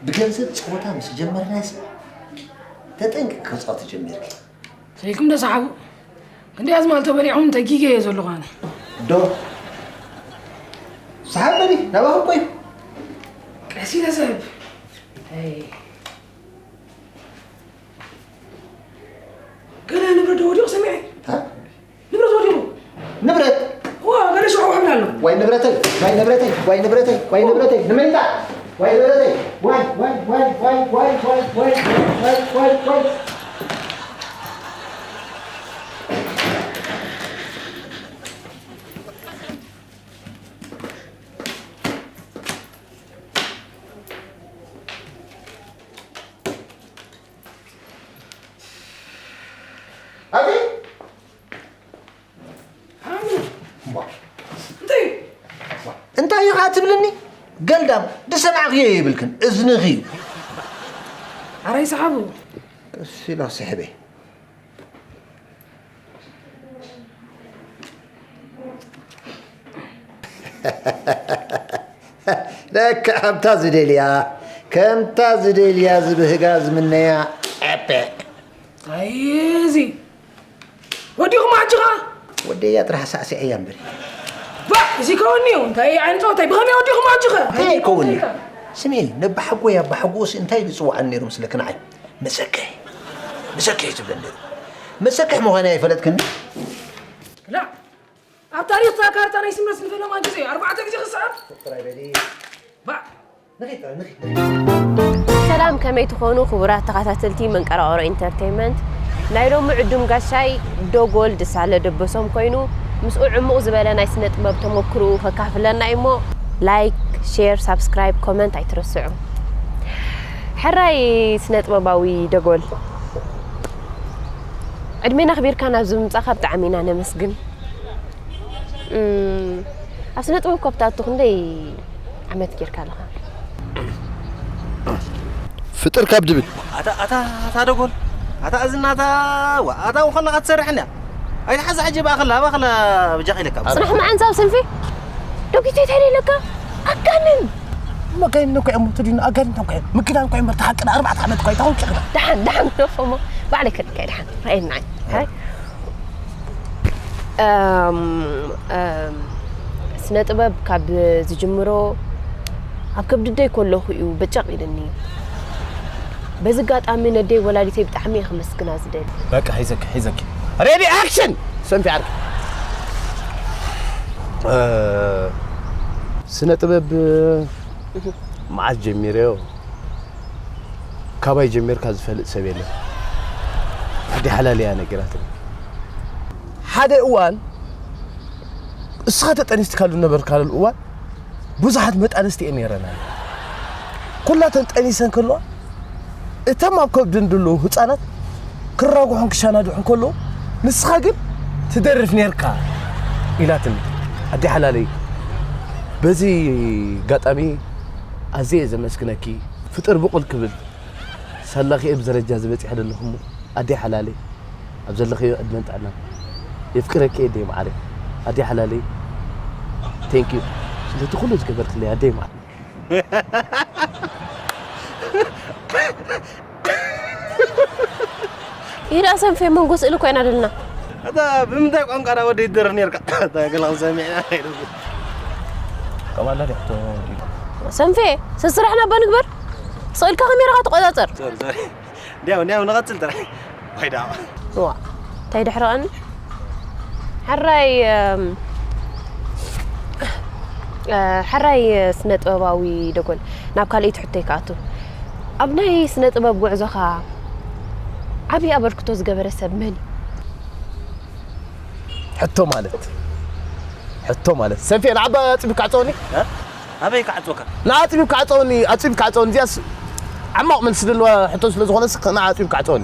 ብገንዘብ ጸወታ ምስ ጀመርናስ ተጠንቅቂ ክትጻወቲ ጀሚርኪ። ሰይኩም ዶ ሰሓቡ? ክንደይ ኣዝማል ተበሊዕኹም ተጊገ እየ ዘለኹ ኣነ። ዶ? ሰሓብ በሊ፣ ናባኹም እኮ እዩ። ቀስ ኢለ ሰብ። ኣይ። ገለ ንብረት ዶ ወዲቑ ሰሚዐ? ታ? ንብረት ወዲቑ። ንብረት? ዋ፣ ገለ ሽዑ ውሕብና ኣሎ። ዋይ ንብረተይ፣ ዋይ ንብረተይ፣ ዋይ ንብረተይ፣ ዋይ ንብረተይ፣ ንመይታ? ዋይ ንብረተይ፣ ዋይ፣ ዋይ፣ ዋይ። ኣቲ? እሞ። እንታይ? እንታይ ኢኻ ትብልኒ? ገልዳም፣ ዝሰማዕክዮ የብልክን፣ እዝንኺ እዩ። ኣረ ይስሓቡ። ቀስ ኢላ ስሕበይ። ደቂ ከምታ ዝደልያ፣ ከምታ ዝደልያ ዝብህጋ ዝምነያ፣ ኣበ። ኣይ፣ እዚ ወዲኹም ኣጆኻ። ወደያ ጥራሕ ሳዕሲዐያ እምበር። ባ፣ እዚ ከወኒ እዩ። እንታይ ዓይነት ጸወታ እዩ? ብኸመይ ወዲኹም ኣጆኻ? እንታይ ይከውን እዩ? ስምዒ፣ ነባሓጎይ ኣባሓጎስ እንታይ ዝጽውዓኒ ነይሩ ምስለኪ ንዓይ? መሰክሕ። መሰክሕ እዩ ዝብለኒ ነይሩ። መሰክሕ ምዃነይ ኣይፈለጥክን? ላ፣ ኣብ ታሪኽ እታ ካርታ ናይ ስምረት ንፈለማ ግዜ ኣርባዕተ ግዜ ክስዕር። ጥራይ በሊ። ባ፣ ንኺድ ጥራይ፣ ንኺድ፣ ንኺድ። ሰላም፣ ከመይ ትኾኑ ክቡራት ተኸታተልቲ መንቀራቕሮ ኢንተርቴይንመንት? ናይ ሎሚ ዕዱም ጋሻይ ዶጎል ድሳለ ደበሶም ኮይኑ፣ ምስኡ ዕሙቕ ዝበለ ናይ ስነ ጥበብ ተመክሮኡ ከካፍለና እዩ እሞ፣ ላይክ፣ ሼር፣ ሳብስክራይብ፣ ኮመንት ኣይትረስዑ። ሕራይ ስነ ጥበባዊ ደጎል፣ ዕድሜና ኣኽቢርካ ናብዚ ምምጻእካ ብጣዕሚ ኢና ነመስግን። እም፣ ኣብ ስነ ጥበብ ካብ ትኣቱ ክንደይ ዓመት ጌርካ ኣለኻ? ፍጥር ካብ ድብል። ኣታ፣ ኣታ፣ ኣታ ደጎል፣ ኣታ እዝናታ፣ ዋ፣ ኣታ እውን ከለኻ ትሰርሕ እንድያ። ኣይትሓዛ ሕጂ ብኣኸላ፣ ብኣኸላ ብጃኺ ኢለካ። ጽናሕ መዓንጻ ኣብ ሰልፊ? ዶጊት እንታይ ኢለካ? ኣጋንን! መጋይን እኮ እዮም ትድዩና፣ ኣጋንን እኮ እዮም። ምግዳን እኮ እዮም፣ በርታ ሓቅና፣ ኣርባዕተ ዓመት እኮ ኣይታወቅና። ደሓን፣ ደሓን፣ ደፎሞ። ባዕለይ ከድካይ ደሓን። ራእየናይ። ሃይ። እም፣ እም፣ ስነ ጥበብ ካብ ዝጅምሮ ኣብ ከብዲ ኣደይ ከለኹ እዩ በጨቕ ኢልኒ። በዚ ኣጋጣሚ ነደይ ወላዲተይ ብጣዕሚ እየ ከመስግና ዝደሊ። በቃ፣ ሒዘኪ፣ ሒዘኪ። ሬዲ፣ ኣክሽን! ሰንፊ ዓርኪ። እ፣ ስነ ጥበብ መዓስ ጀሚረዮ? ካባይ ጀሚርካ ዝፈልጥ ሰብ የለን። ኣደ ሓላል እያ ነጊራትኒ። ሓደ እዋን እስኻ ተጠኒስካሉ ነበርካሉ እዋን ብዙሓት መጣንስቲ እየን ነይረና። ኩላተን ጠኒሰን ከለዋ እቶም ኣብ ከብድን ዘለዉ ህፃናት ክራጉሑን ክሸናድሑን ከለዉ ንስኻ ግን ትደርፍ ነይርካ ኢላትኒ። ኣደ ሓላለይ፣ በዚ ኣጋጣሚ ኣዝየ ዘመስግነኪ። ፍጥር ብቑል ክብል ሳላኺ ኣብ ደረጃ ዝበፂሐ ዘለኹ እሞ ኣደ ሓላለይ፣ ኣብ ዘለኽዮ ዕድመን ጥዕናን የፍቅረኪ እየ ኣደይ መዓረይ። ኣደ ሓላለይ፣ Thank you ስለቲ ኩሉ ዝገበርክለይ ኣደይ ማለት ይዳ ሰንፌ መንጎ ስእሊ ኮይና ደልና ኣታ ብምንታይ ቋንቋ ዳ ወደ ይደር ነርካ ኣታ ገላው ሰሚዕና ቀባላ ዲሕቶ ሰንፌ ስስራሕና በንግበር ስእልካ ከሜራኻ ተቆጻጸር ሶሪ ሶሪ እንዲያው እንዲያው ንቐጽል ጥራይ ወይዳ ዋ እንታይ ድሕረቐኒ ሕራይ ሕራይ ስነ ጥበባዊ ደጎል ናብ ካልኣይቲ ሕቶይ ክኣቱ ኣብ ናይ ስነ ጥበብ ጉዕዞኻ ዓብዪ ኣበርክቶ ዝገበረ ሰብ መን እዩ? ሕቶ ማለት ሕቶ ማለት ሰንፌ ንዓባ ኣፅቢብ ካዕፀወኒ ኣበይ ክዓፅወካ ንኣፅቢብ ካዕፀወኒ ኣፅቢብ ካዕፀወኒ እዚያስ ዓማቕ መልሲ ዘለዎ ሕቶ ስለ ዝኾነስ ንዓ ኣፅቢብ ካዕፀወኒ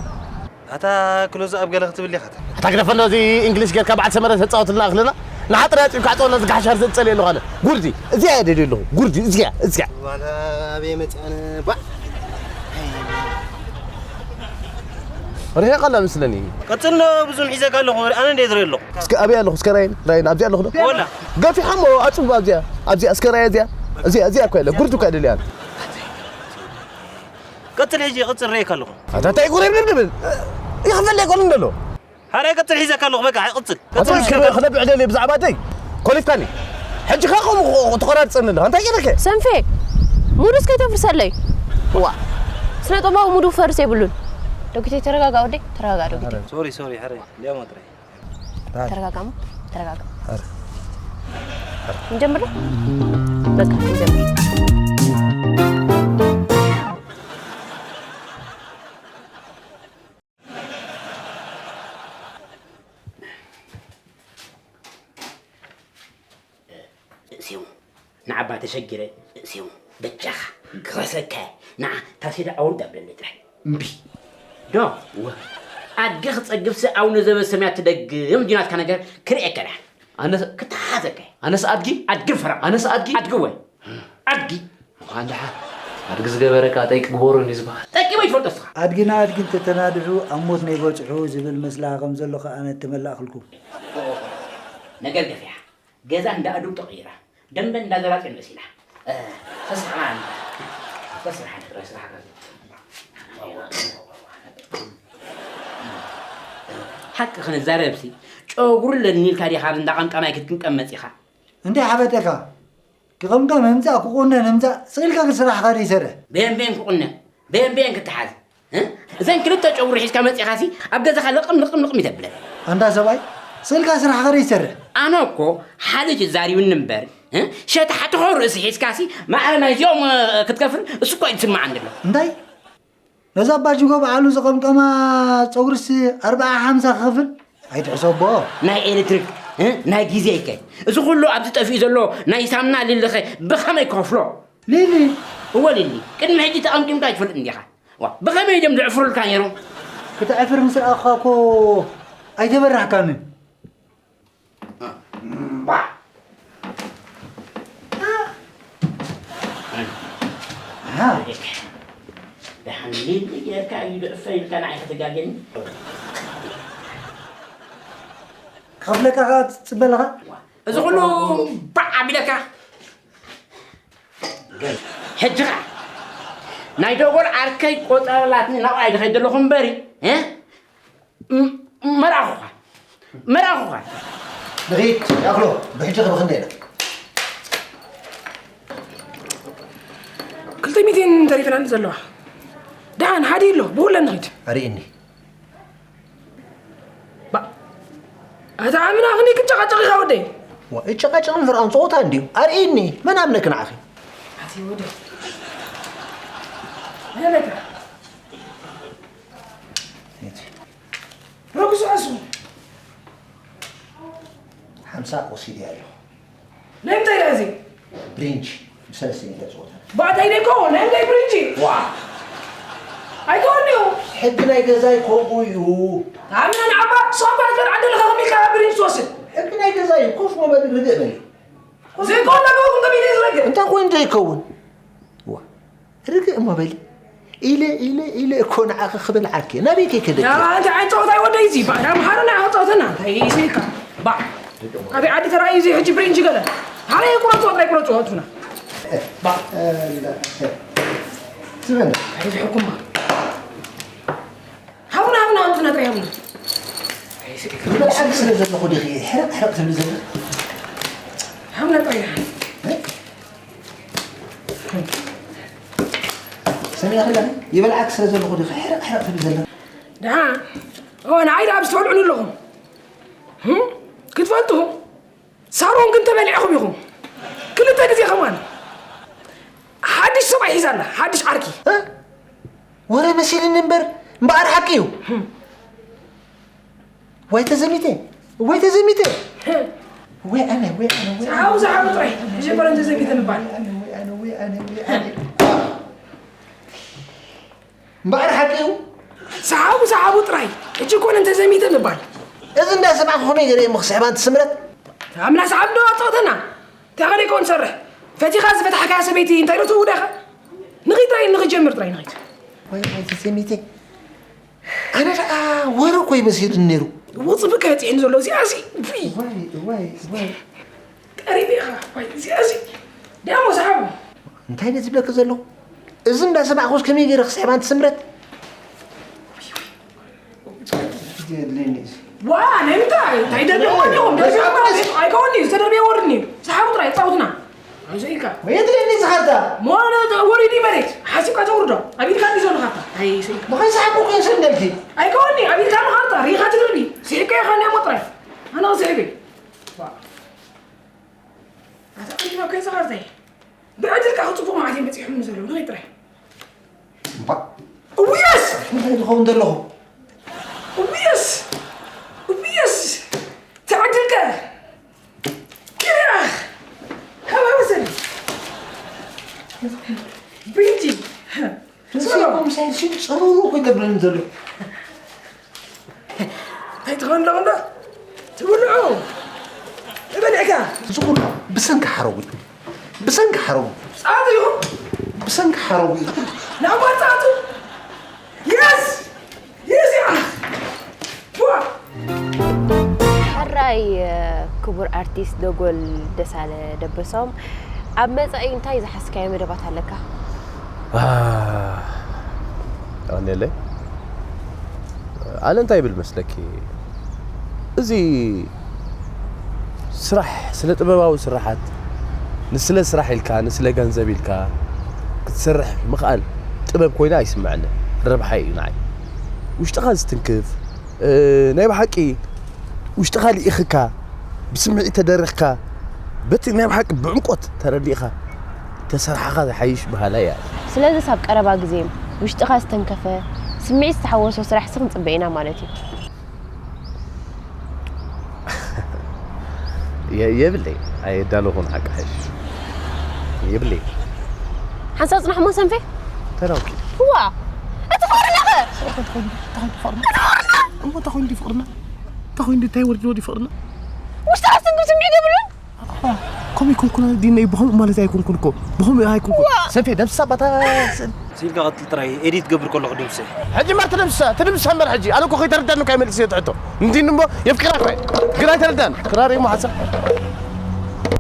ኣታ ክሎዝ ኣብ ገለ ክትብል ኢኻ ኣታ ግደፈና እዚ እንግሊሽ ጌርካ በዓል ሰመረ ተፃወትልና ኣኽልና ንሓጥሪ ኣፅቢብ ካዕፀወና ዝጋሓሻር ዘፀለ ኣለኹ ኣነ ጉርዲ እዚያ እየ ደልዩ ኣለኹ ጉርዲ እዚያ እዚያ ኣበይ መፅኣነ ባዕ ርሒቐላ ምስለኒ ቀፅል ብዙም ሒዘካ ኣለኹ ኣነ እንደ ዝርኢ ኣለኹ እስከ ኣበይ ኣለኹ እስከ ራይን ራይን ኣብዚኣ ኣለኹ ዶ ወላ ገፊሓሞ ኣፅቡ ኣብዚኣ ኣብዚኣ እስከ ራይ እዚኣ እዚኣ እዚኣ እኮ የለ ጉርዲ እኮ የደልያን ቀፅል ሕጂ ቀፅል ርእየካ ኣለኹ ኣታ እንታይ ጉረብ ድብል ይኽፈል ኣይኮንን ደሎ ሓራይ ቀፅል ሒዘካ ኣለኹ በቃ ቀፅል ኣታ ክነብዕ ደልየ ብዛዕባ ደይ ኮሊፍካኒ ሕጂ ካ ከምኡ ተቆራርፀኒ ኣለኻ እንታይ ገይረከ ሰንፌ ሙዱስ ከይተፍርሰለይ ዋ ስነ ጥበባዊ ሙዱ ፈርስ የብሉን ዶኪተይ ተረጋጋ ወደይ ተረጋጋ ዶኪተይ ሶሪ ሶሪ ሓራይ እንዲያው ማጥራይ ተረጋጋሙ ተረጋጋ እንጀምር በቃ እንጀምር እዚው ንዓባ ተሸጊረ እዚው በጃኻ ክኸሰካ ንዓ ታሴዳ ኣውርድ ኣብለኒ ጥራይ እምቢ ዶ ኣድጊ ክጸግብሲ ኣው ንዘበ ሰማያት ትደግም እንዲናትካ ነገር ክርእየካ ዳ ኣነስ ክትሓዘካ ኣነስ ኣድጊ ኣድጊ ፈራ ኣነስ ኣድጊ ኣድጊ ወ ኣድጊ ኣንድሓ ኣድጊ ዝገበረካ ጠይቂ ግበሩ እንዲ ዝበሃል ጠቂመ ይትፈልጦ ስኻ ኣድጊ ንኣድጊ እንተተናድሑ ኣብ ሞት ነይበጽሑ ዝብል መስላ ከም ዘሎ ከኣ ነተመላእኽልኩም ነገር ገፊሓ ገዛ እንዳ ኣድው ተቐይራ ደንበ እንዳ ዘራጺ መሲላ ተስርሓ ተስርሓ ስራሕ ሓቂ ክንዛረብሲ ጨጉሩ ለኒልካ ዲኻ እንዳ ቀምቀማይ ክትቅምቀም መጺኻ እንታይ ሓበጠካ ክቐምቀም ምምጻእ ክቑነ ንምጻእ ስቕ ኢልካ ግን ስራሕኻ ደይሰርሕ። በየን በየን ክቑነ በየን በየን ክትሓዝ እ? እዘን ክልተ ጨጉሪ ሒዝካ መጺኻሲ ኣብ ገዛኻ ልቕም ልቕም ልቕም ይተብለን። ኣንታ ሰብኣይ ስቕ ኢልካ ስራሕኻ ደይሰርሕ። ኣነ እኮ ሓደ ጅ ዛሪቡኒ እምበር እ? ሸታሕቲ ኸው ርእሲ ሒዝካሲ ማዕረ ናይዚኦም እ፣ ክትከፍል እሱ እኮ እዩ ዝስምዓኒ ዘሎ። እንታይ ነዛ ኣባጅጎ በዓሉ ዝቐምቀማ ጸጉርስ ኣርብዓ ሓምሳ ክኸፍል ኣይትሕሰቦ። ናይ ኤሌክትሪክ እ? ናይ ግዜ ይከ እዚ ኩሉ ኣብዚ ጠፊኡ ዘሎ ናይ ሳምና ሊልኸ ብኸመይ ክኸፍሎ? ሊሊ እወ ሊሊ ቅድሚ ሕጂ ተቐምቂምካ ኣይትፈልጥ እንዲኻ። ዋ ብኸመይ ድም ዝዕፍሩልካ ነይሮም? ክተዕፍር ምስ ረኣኹኻ እኮ ኣይተበራህካንን። ደሓን ሊሊ ጌርካ እዩ ድዕፈ ኢልካ ንዓይ ከተጋግየኒ? ክኸፍለካ ከዓ ትፅበ ኣለኻ? እዚ ኩሉ ባዕ ኣቢለካ ሕጂ ኸዓ ናይ ደጎል ዓርከይ ቆጸረላትኒ ናብኣ ይድኸይድ ዘለኹ እምበሪ እ? ም- መርኣኹኻ መርኣኹኻ ንኺድ ያኽሎ ብሕጂ ክብኽንደ ኢና ክልተ ሚእትን ተሪፈናኒ ዘለዋ ደሓን ሓደ ኣሎ ብኹለን ንኺድ ኣርእየኒ ኣታ ዓምና ክንደይ ክትጨቃጨቅ ኢኻ ወደይ እጨቃጨቅን ፍርዖን ፀወታ እንድዩ ኣርእይኒ መን ኣምነክ ንዓኺ ኣቲ ወደይ ረግሱ ኣሱ ሓምሳ ወሲድ ኣለኹ ናይ እንታይ ደኣ እዚ? ብሪንጅ ብሰለስተ ሚእቲ ዝወተረ። ባዕዳይ ደይ ከውን ናይ እንታይ ብሪንጂ? ዋ! ኣይከውን እዩ። ሕጊ ናይ ገዛይ ከምኡ እዩ። ኣምና ንዓባ ሶፋ ተር ዓደልኻ ከሚካ ብሪንጅ ትወስድ። ሕጊ ናይ ገዛይ እዩ። ኮፍ መበሊ ርግእ በሊ። ዘይከውን ነገርኩም ከሚለ ዝረግእ። እንታይ ኮይኑ ዘይከውን? ዋ! ርግእ እሞ በሊ። ኢለ ኢለ ኢለ እኮ ንዓኺ ክብል ዓርኪ ናበይ ከይከደኪ ኣንቲ ዓይን ፀወታ ይወደይ እዚ ባዕዳ ምሓረና ዓወት ፀወተና እንታይ ይስካ ባ ኣበይ ዓዲ ተራእዩ እዚ ሕጂ ብሬንጂ ገለ ኣረ ቁረጽ ወጥራይ ቁረጽ ወጥና። ባ ትበል። ኣይ ዝሕኩም ባ። ሃቡና ሃቡና ሃቡና ጥራይ ሃቡና። ኣይ ስልክ ይበልዓክ ስለ ዘለኹ ዲኺ ሕርቕ ሕርቕ ትብል ዘለኽ? ሃቡና ጥራይ። ሰሚዕኺ ኣለኺ? ይበልዓክ ስለ ዘለኹ ዲኺ ሕርቕ ሕርቕ ትብል ዘለኽ? ደሓን እዋ ንዓይ ደኣ ብዝትበልዑኒ ኣለኹም። ህም? ክትፈልጡ ሳሮን ግን ተበሊዕኹም ኢኹም። ክልተ ግዜ ከማን ሓድሽ ሰብኣይ ሒዛ ኣላ፣ ሓድሽ ዓርኪ። እ? ወረ መሲልኒ እምበር እምበኣር ሓቂ እዩ። ወይ ተዘሚተ፣ ወይ ተዘሚተ። ወይ ኣነ፣ ወይ ኣነ፣ ወይ ኣነ። ሰሓቡ፣ ሰሓቡ ጥራይ። ብጀበረ እንተዘሚተ ምባል። ወይ ኣነ፣ ወይ ኣነ፣ ወይ ኣነ፣ ወይ ኣነ። እምበኣር ሓቂ እዩ። ሰሓቡ፣ ሰሓቡ ጥራይ። ሕጂ ኮነ እንተዘሚተ ምባል። እዚ እንዳሰማዕኩ ከመይ ገይረ እሞ ክስሕባ ኣንቲ ስምረት? ኣምና ሰሓብ ዶ ኣጻወተና? እንታይ ከደይ ኮን ሰርሕ? ፈቲኻ ዝፈታሕካ ሰበይቲ እንታይ ዶ ትውዳኻ? ንኺድ ጥራይ፣ ንኺድ ጀምር ጥራይ፣ ንኺድ። ወይ፣ ወይ፣ ተዘሚተ። ኣነ ደኣ ወረ እኮ ይመስል ነይሩ። እዎ፣ ጽብቅ በጺሕኒ ዘሎ እዚኣ እዚ። ቡይ። ወይ፣ ወይ፣ ወይ። ቀሪብ ኢኻ። ወይ፣ እዚኣ እዚ። ደሞ ሰሓቡ። እንታይ ነዚ ዝብለካ ዘለኹ? እዚ እንዳሰማዕኩስ ከመይ ገይረ ክስሕባ ኣንቲ ስምረት? የድልየኒ እዩ። ዋ፣ ናይ ምንታይ? እንታይ ደርብየዎ ኣለኹም? ደርብየዎ ማለት ኣይከውን'ዩ፣ ዝተደርብየ ወርድኒ እዩ። ሰሓቡ ጥራይ፣ ጻውትና። ኣይዞ ኢልካ። ወይ የድልየኒ እዚ ካርታ። ሞ-፣ ወሪዱ መሬት። ሓሲብካ ተውርዶ። ኣብ ኢድካ እንዲ ዘሎ ካርታ። ኣይ፣ ሰ-፣ ብኸይ ሰሓብኩ እኮ ይሰንደልኪ። ኣይከውን'ዩ፣ ኣብ ኢድካ ኣሎ ካርታ። ሪኢኻ ትድርቢ። ስሒብካዮ ኻንያ ሞ ጥራይ። ኣነ ክስሕብ እየ። ዋ። ኣታ፣ እንታይ እኮ እዩ ዝኻርተይ? ብዕድልካ ክጽቡቕ መዓት እዮም በጺሖምኒ ዘለዉ፣ ንኸይ ጥራይ። እምባ። እውይስ! እንታይ ዝኸውን ዘለኹ? እውይስ! እውይስ! ተዓድልካ! ክያ! ሃባ መሰል! ብንጂ! ንስኻ እኮ ምሳይ ሽም ጽሩሩ እኮ ይገብረኒ ዘሎ። እንታይ ትኾን ኣለኹ እንዶ? ትብልዑ! ተበሊዕካ! እዚ ኩሉ ብሰንኪ ሓረጉ እዩ። ብሰንኪ ሓረጉ። ጻት ኢኹም! ብሰንኪ ሓረጉ እዩ። ናባ ጻቱ! የስ! የስ ኢኻ! ዋ! ሕራይ ክቡር ኣርቲስት ደጎል ደሳለ ደበሶም፣ ኣብ መጻኢ እንታይ ዝሓዝካዮ መደባት ኣለካ? ኣነለ ኣነ እንታይ ይብል መስለኪ፣ እዚ ስራሕ፣ ስነ ጥበባዊ ስራሓት፣ ንስለ ስራሕ ኢልካ፣ ንስለ ገንዘብ ኢልካ ክትሰርሕ ምኽኣል ጥበብ ኮይና ኣይስምዐንን። ረብሓ እዩ ንዓይ። ውሽጥኻ ዝትንክፍ፣ እ፣ ናይ ብሓቂ ውሽጥኻ ልኢኽካ፣ ብስምዒት ተደሪኽካ፣ በቲ ናይ ብሓቂ ብዕምቆት ተረዲእኻ ተሰራሕኻ ዝሓይሽ በሃላይ እየ። ስለዚስ ኣብ ቀረባ ግዜ ውሽጥኻ ዝተንከፈ፣ ስምዒት ዝተሓወሶ ስራሕሲ ክንጽበ ኢና ማለት እዩ። የ-፣ የብለይ፣ ኣየዳለኹን ሓቂ ሓይሽ። የብለይ። ሓንሳብ ጽናሕ እሞ ሰንፌ። ተራውኪ። ዋ! እቲ ፍቕርና ኸ? እንታይ ኮይኑ ፍቕርና? እንታይ ኮይኑ ፍቕርና? እንታይ ኮይኑ ፍቕርና? እንታይ ኮይኑ እንታይ ወርዲ ወዲ ፍቕርና? ውሽጥኻ ዝትንክፍ ስምዒት የብሉን? ከምኡ ኣይኮንኩን፣ ዲነይ ብኸምኡ ማለት ኣይኮንኩን እኮ። ብኸምኡ ኣይኮንኩን። ዋ! ሰንፌ፣ ደምስሳ ባታ ስእል። ሲልካ ቀጽል ጥራይ፣ ኤዲት ገብር ከለኹ ድምሲ። ሕጂ እምበር ትድምስሳ፣ ትድምስሳ እምበር ሕጂ። ኣነ እኮ ከይተረዳኒ እኮ ኣይመልስ እየ ትሕቶ። እንዲን እሞ የፍቅራ እኮ እየ። ግን ኣይተረዳን። ክራር እሞ ሓሳብ።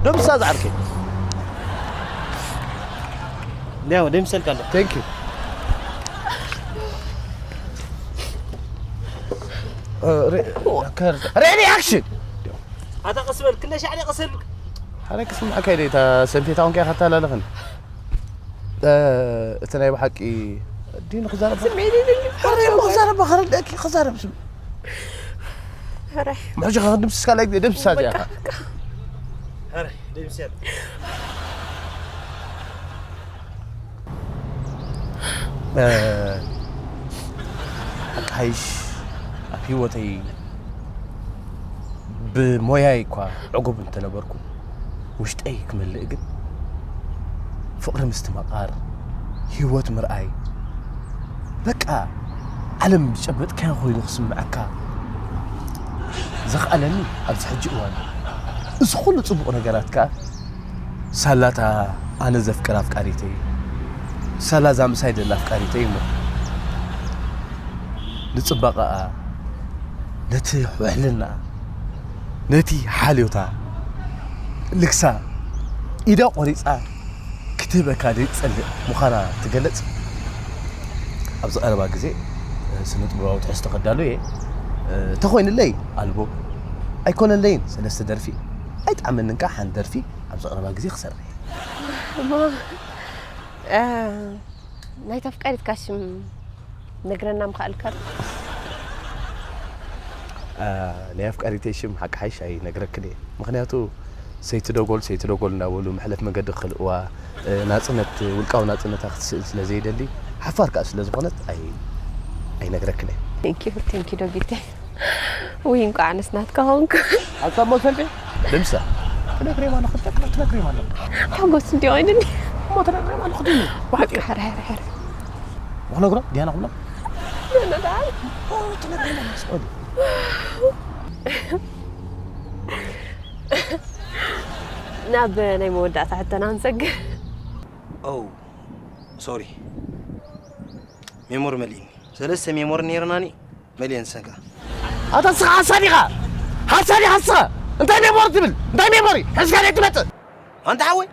ደምስሳ ዝዓርከይ። ያው ደምሰልካ ኣሎ። Thank you። እ፣ ሬ-፣ ከር-፣ ሬዲ ኣክሽን! ኣታ ቀስ በል፣ ክለ ሻዕለ ቀስ በል። ኣነ ክስምዓካ ኢለ እታ ሰንፌት ኣሁን ከኣ ከተላለኽን። እ፣ እቲ ናይ ብሓቂ ዲን ክዛረብ። ስምዒት የብለይን። ኣረ፣ እሞ ክዛረብ፣ ከረድአኪ፣ ክዛረብ ስም። ኣረ። ምሕጂ ከ ድምስስ ካልኣይ ግዜ ድምስሳ እዚኣ። በቃ፣ በቃ። ኣረ፣ ደምስያ። እ፣ ሓቂ ሓይሽ ኣብ ህይወተይ ብሞያይ እኳ ዕጉብ እንተነበርኩ፣ ውሽጠይ ክመልእ ግን ፍቕሪ ምስትምቓር፣ ህይወት ምርኣይ፣ በቃ ዓለም ዝጨበጥካዮ ኮይኑ ክስምዓካ ዘኽኣለኒ ኣብዚ ሕጂ እዋን እዩ። እዚ ኩሉ ጽቡቕ ነገራት ከኣ ሳላታ ኣነ ዘፍቅር ኣፍቃሪተይ፣ ሳላ እዛ ምሳይ ደላ ኣፍቃሪተይ እሞ፣ ንጽባቐኣ፣ ነቲ ውሕልናኣ፣ ነቲ ሓልዮታ፣ ልግሳ፣ ኢዳ ቆሪፃ ክትህበካ ዘይትፀልእ ምዃና ትገልፅ። ኣብዚ ቀረባ ግዜ ስነ ጥበባዊ ትሕዝቶ ከዳሉ እየ። እንተኾይንለይ ኣልቦ፣ ኣይኮነለይን ሰለስተ ደርፊ፣ ኣይጠዓመንን ከዓ ሓንቲ ደርፊ ኣብዚ ቀረባ ግዜ ክሰርሕ እየ። ናይታ ኣፍቃሪትካ ሽም ነግረና ምኽኣልካ ዶ? ናይ ኣፍቃሪተይ ሽም ሓቂ ሓይሽ ኣይነግረክን እየ። ምኽንያቱ ሰይቲ ደጎል ሰይቲ ደጎል እንዳበሉ መሕለፍ መገዲ ክኽልእዋ፣ ናፅነት፣ ውልቃዊ ናፅነታ ክትስእን ስለ ዘይደሊ፣ ሓፋር ከዓ ስለ ዝኾነት ኣይ ኣይነግረክን እየ። Thank you, thank you ዶጊቴ። ውይ እንኳዕ ኣነስ ናትካ ኾንኩ። ኣታ እሞ ሰልፌ ልምሳ ትነግሪም ኣለኹ፣ ትነግሪም ኣለኹ። ሓጎስ እንዲ ኣይንኒ። እሞ ትነግሪም ኣለኹ ድዩ? ዋዕቂ ሕረ ሕረ ሕረ። ክነግሮ ዲያና ክብሎ። ትነግሪም ኣለኹ። ናብ ናይ መወዳእታ ሕቶና ንሰግር። ኦ ሶሪ፣ ሜሞሪ መሊእኒ። ሰለስተ ሜሞሪ ነይርናኒ፣ መሊአን ሰጋ። ኣታ ንስኻ ሓሳድ ኢኻ! ሓሳድ ኢኻ ንስኻ! እንታይ ሜሞሪ ትብል? እንታይ ሜሞሪ? ሒዝካ ደይ ትመጽእ? ኣንታ ሓወይ፣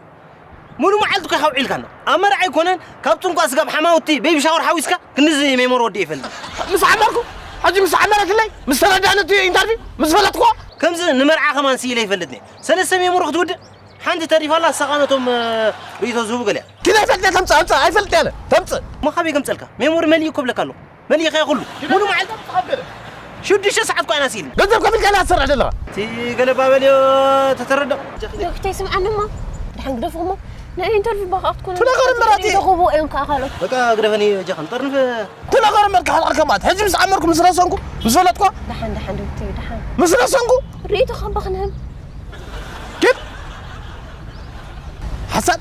ሙሉ መዓልቲ እኮ ኢኻ ውዒልካና። ኣብ መርዓ ኣይኮነን፣ ካብ ጽንቋ ስጋብ ሓማውቲ ቤቢ ሻወር ሓዊስካ ክንድዚ ሜሞሪ ወዲኤ ይፈልጥ። ምስ ዓመርኩ፣ ሕጂ ምስ ዓመረትለይ፣ ምስ ተረዳእኒ እቲ ኢንተርቪው፣ ምስ ፈለጥኩዋ። ከምዚ ንመርዓ ከማን ስኢለ ይፈልጥኒ። ሰለስተ ሜሞሪ ክትውድእ ሓንቲ ተሪፋ ኣላ፣ ንሳኻ ነቶም እ፣ ርእይቶ ዝህቡ ገሊኣ። ኪድ ኣይፈልጥ እየ፣ ተምጽእ፣ ኣምጽእ፣ ኣይፈልጥ እየ ኣነ፣ ተምጽእ። እሞ ካበይ ከምጸልካ? ሜሞሪ መሊኡ እኮ ብለካ ኣለኹ። መሊእኻዮ ኩሉ። ሙሉ መዓልቲ ተቐበለ። ሽዱሽተ ሰዓት እኳ ኢና ስኢልና። ገንዘብ ከፊልካ ኢኻ ትሰርሕ ዘለኻ። እቲ ገለ ባበልዮ ተተረድኦ። ዶክተር ስምዓኒ እሞ፣ ደሓን ግደፍኹሞ። ናይ ኢንተርቪው ባኻ ክትኮኑ ትነገር እምበር ኣቲ። ተቕርቡ እዮም ከኣ ካልኦት። በቃ ግደፈኒ በጃኻ፣ ጠርንፍ። ትነገር እምበር ካሓልዓልካ ማለት። ሕጂ ምስ ዓመርኩ ምስ ረሰንኩ፣ ምስ ፈለጥኳ፣ ደሓን፣ ደሓን ዶክተር፣ ደሓን። ምስ ረሰንኩ፣ ርእይቶኻ እባ ክንህብ። ኪድ ሓሳድ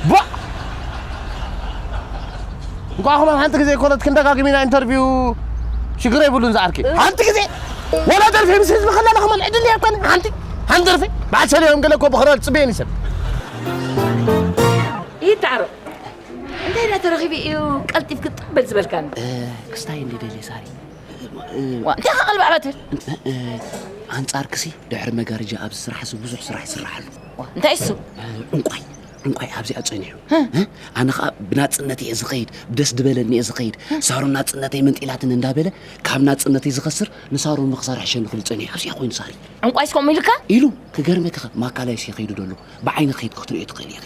ቧዕ። እንኳዕ ከማን ሓንቲ ግዜ ኣይኮነት ክንደጋግም ኢና ኢንተርቪው ሽግር የብሉን ዝዓርከይ። ሓንቲ ግዜ ወላ ደርፊ ምስ ህዝቢ ከለና ከማን ዕድል የብካን ሓንቲ ሓንቲ ደርፊ በዓል ሰሊሆም ገለ እኮ ብኽረል ጽበየኒ ሰብ። ይታዕሮ እንታይ ዳ ተረኺቡ እዩ ቀልጢፍ ክጥበል ዝበልካን? ክስታይ እንዲ ደልየ ሳሪ። ዋ እንታይ ኸቐልባዕባትል? ኣንጻርክሲ ድሕሪ መጋረጃ ኣብዚ ስራሕ እዚ ብዙሕ ስራሕ ይስራሕ ኣሎ። እንታይ እሱ? ዕንቋይ ዕንቋይ ኣብዚኣ ጸኒሑ። ኣነ ኸኣ ብናጽነት እየ ዝኸይድ፣ ብደስ ዝበለኒ እየ ዝኸይድ። ሳሮን ናጽነተይ መንጢላትን እንዳበለ ካብ ናጽነተይ ዝኸስር ንሳሮን ምኽሳር ሕሸኒ ክብል ጸኒሑ ኣብዚኣ ኮይኑ ሳሪ። ዕንቋይስ ከምኡ ኢልካ? ኢሉ ክገርመኪ ኸ ማካላይስ እየ ከይዱ ደለኹ። ብዓይንኺ ከይድ ክትርእዮ ትኽእሊ ኢኺ።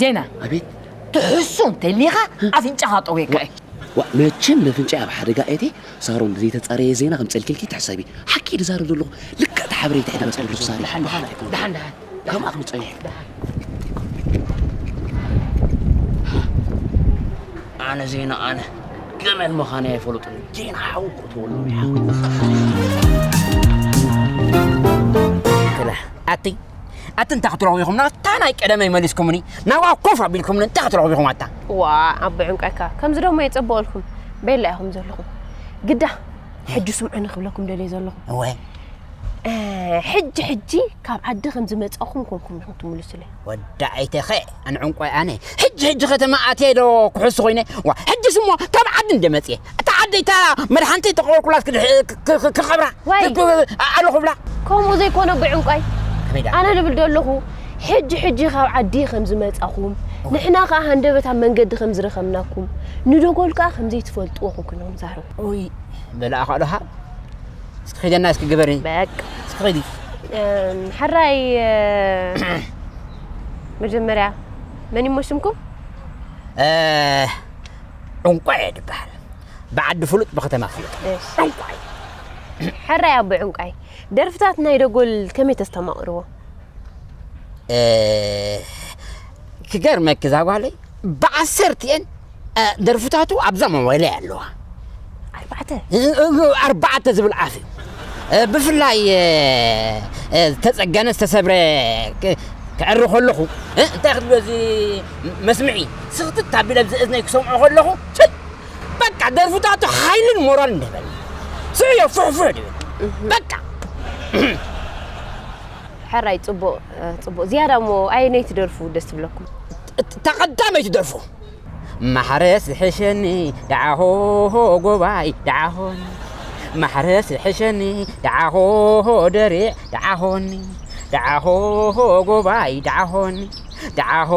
ዜና ኣቤት። ትሕሱ እንተሊኻ ኣፍንጫኻ ጠውየካ እየ። ዋ መቸም ነፍንጫ ኣብ ሓደጋ እቴ ሳሮን ዘይተጻረየ ዜና ከምጸልክልኪ ትሕሰቢ። ሓቂ ድዛረብ ዘለኹ ልክዕ ተሓበሬታ እየ ድመጽእ ዘለኹ ሳሪ። ደሓን ደሓን ደሓን ደሓን። ከምኣ ክምጸእ እየ። ኣነ ዜና ኣነ ገመል ምዃነ ኣይፈልጡን። ዜና ሓው ክትወሉ ኣቲ ኣቲ እንታይ ክትረኽቡ ኢኹም? ናታ ናይ ቀደመይ መሊስኩምኒ ናብኣ ኮፍ ኣቢልኩምኒ እንታይ ክትረኽቡ ኢኹም ኣታ? ዋ ኣቦ ዕንቋይካ ከምዚ ደሞ የጸብቐልኩም ቤላ ኢኹም ዘለኹም። ግዳ ሕጂ ስምዑኒ ክብለኩም ደልየ ዘለኹ። እወ። ሕጂ ሕጂ ካብ ዓዲ ከም ዝመጻኹም ኮንኩም ኢኹም ትምልሱለይ። ወዳኢተኸ ኣነ ዕንቋይ ኣነ ሕጂ ሕጂ ከተማ ኣትየ ዶ ክሕሱ ኮይነ? ዋ ሕጂ ስሞ ካብ ዓዲ እንደ መጽየ እታ ዓደይ እታ መድሓንተይ ተቐበርኩላስ ክቐብራ ኣለኹ ብላ። ከምኡ ዘይኮነ ኣቦ ዕንቋይ ኣነ ልብል ደለኹ ሕጂ ሕጂ ካብ ዓዲ ከም ዝመጻኹም ንሕና ከኣ ሃንደበት ኣብ መንገዲ ከም ዝረኸብናኩም ንደጎል ከኣ ከም ዘይትፈልጥዎ ኮንኩም ኢኹም ትዛረቡ። ኡይ በላኣ ካሎሃ እስኪ ኺደና እስኪ ግበሪ። በቃ እስኪ ኺዲ። ሕራይ መጀመርያ መን ይሞ ሽምኩም? ዕንቋይ እየ ድበሃል። ብዓዲ ፍሉጥ ብኸተማ ፍሉጥ። ዕንቋይ። ሕራይ ኣቦ ዕንቋይ ደርፍታት ናይ ደጎል ከመይ ተስተማቕርዎ? ክገርመኪ እዛ ጓለይ ብዓሰርቲኤን ደርፍታቱ ኣብዛ ሞባይለይ ኣለዋ። ኣርባዕተ ኣርባዕተ ዝብል ዓፍ እዩ። ብፍላይ ዝተፀገነ ዝተሰብረ ክዕሪ ከለኹ እንታይ ክትብሎ እዚ መስምዒ ስኽትት ኣቢለ ኣብዚ እዝነይ ክሰምዖ ከለኹ በቃ ደርፍታቱ ሓይልን ሞራልን ይህበኒ። ስዑዮ ፍሕፍሕ ድብል በቃ ሕራይ ጽቡቕ ጽቡቕ ዝያዳ እሞ ኣየነይቲ ደርፉ ደስ ትብለኩም? እታ ቀዳመይቲ ደርፉ ማሕረስ ዝሕሸኒ ደዓሆ ጎባይ ደዓሆኒ ማሕረስ ዝሕሸኒ ደዓሆ ደሪዕ ደዓሆኒ ደዓሆ ጎባይ ደዓሆኒ፣ ደዓሆ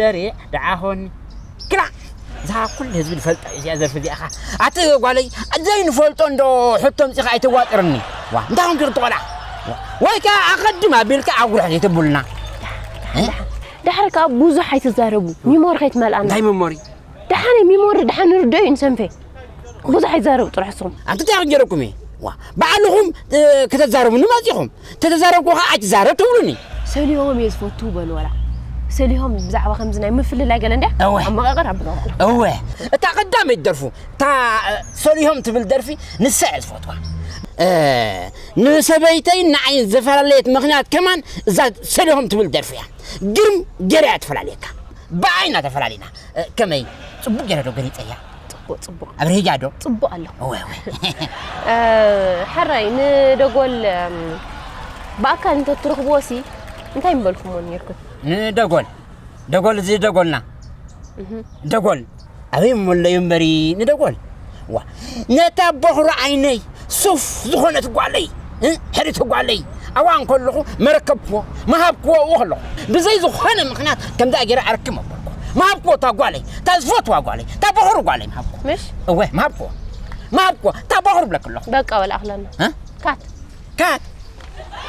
ደሬ ደዓሆኒ። ክላ እዛ ኩሉ ህዝቢ ዝፈልጣ እዚኣ ዘርፊ እዚኣ ኸ። ኣቲ ጓለይ፣ ዘይንፈልጦ እንዶ ሕቶ ኣምጺኻ ኣይተዋጥርኒ። ዋ፣ እንታይ ኮንኪ ክትቆልዓ? ዋ፣ ወይ ከኣ ኣቐድም ኣቢልካ ኣጉርሕ ዘይተብሉና። እ? ዳሕሪ ከኣ ብዙሕ ኣይትዛረቡ፣ ሚሞሪ ከይትመልኣና። እንታይ ሚሞሪ? ደሓነይ ሚሞሪ ደሓን ንርድኦ እዩ ንሰንፌ። ብዙሕ ኣይዛረቡ ጥራሕ ንስኹም። ኣንቲ እንታይ ክገረኩም እየ? ዋ፣ ባዕልኹም፣ እ፣ ከተዛረቡኒ መጺኹም። ተተዛረብኩ ኸዓ ኣይትዛረብ ትብሉኒ። ሰሊሆም እየ ዝፈቱ በሉ ወላ። ሰሊሆም ብዛዕባ ከምዚ ናይ ምፍልላይ ገለ እንድያ እወ። ኣመቓቕር ኣብሎ። እወ። እታ ቀዳመይቲ ደርፉ፣ እታ፣ እ፣ ሰሊሆም ትብል ደርፊ ንሳ እየ ዝፈትዋ። እ፣ ንሰበይተይ ንዓይ ዝተፈላለየት ምኽንያት ከማን እዛ ሰሊሆም ትብል ደርፊ እያ። ግርም ገይራ እያ ትፈላልየካ። ብኣይ ኢና ተፈላሊና። እ፣ ከመይ? ጽቡቕ ገይረ ዶ ገሊጸያ? ጽቡቕ፣ ጽቡቕ። ኣብ ሬድያ ዶ? ጽቡቕ ኣሎ። እወ፣ እወ። እ፣ ሕራይ፣ ንደጎል፣ እም፣ ብኣካል እንተትረኽብዎ ሲ እንታይ ምበልኩሞ ነይርኩም? ንደጎል፣ ደጎል፣ እዚ ደጎልና። እህ። ደጎል። ኣበይ እሞ ኣለዩ እምበሪ ንደጎል? ዋ፣ ነታ ቦኽሪ ዓይነይ ሱፍ ዝኾነት ጓለይ፣ እ፣ ሕርይቲ ጓለይ፣ ኣብኣ እንከለኹ መረከብክዎ፣ ምሃብክዎ ኣብኡ ከለኹ። ብዘይ ዝኾነ ምኽንያት ከምዛ ገይረ ኣረክብ መበልኩ። ምሃብክዎ እታ ጓለይ፣ እታ ዝፈትዋ ጓለይ፣ እታ ቦኽሪ ጓለይ ምሃብክዎ። ምሽ? እወ፣ ምሃብክዎ። ምሃብክዎ፣ እታ ቦኽሪ ብለኪ ኣለኹ። በቃ በል ኣኽለና። እ? ካት። ካት?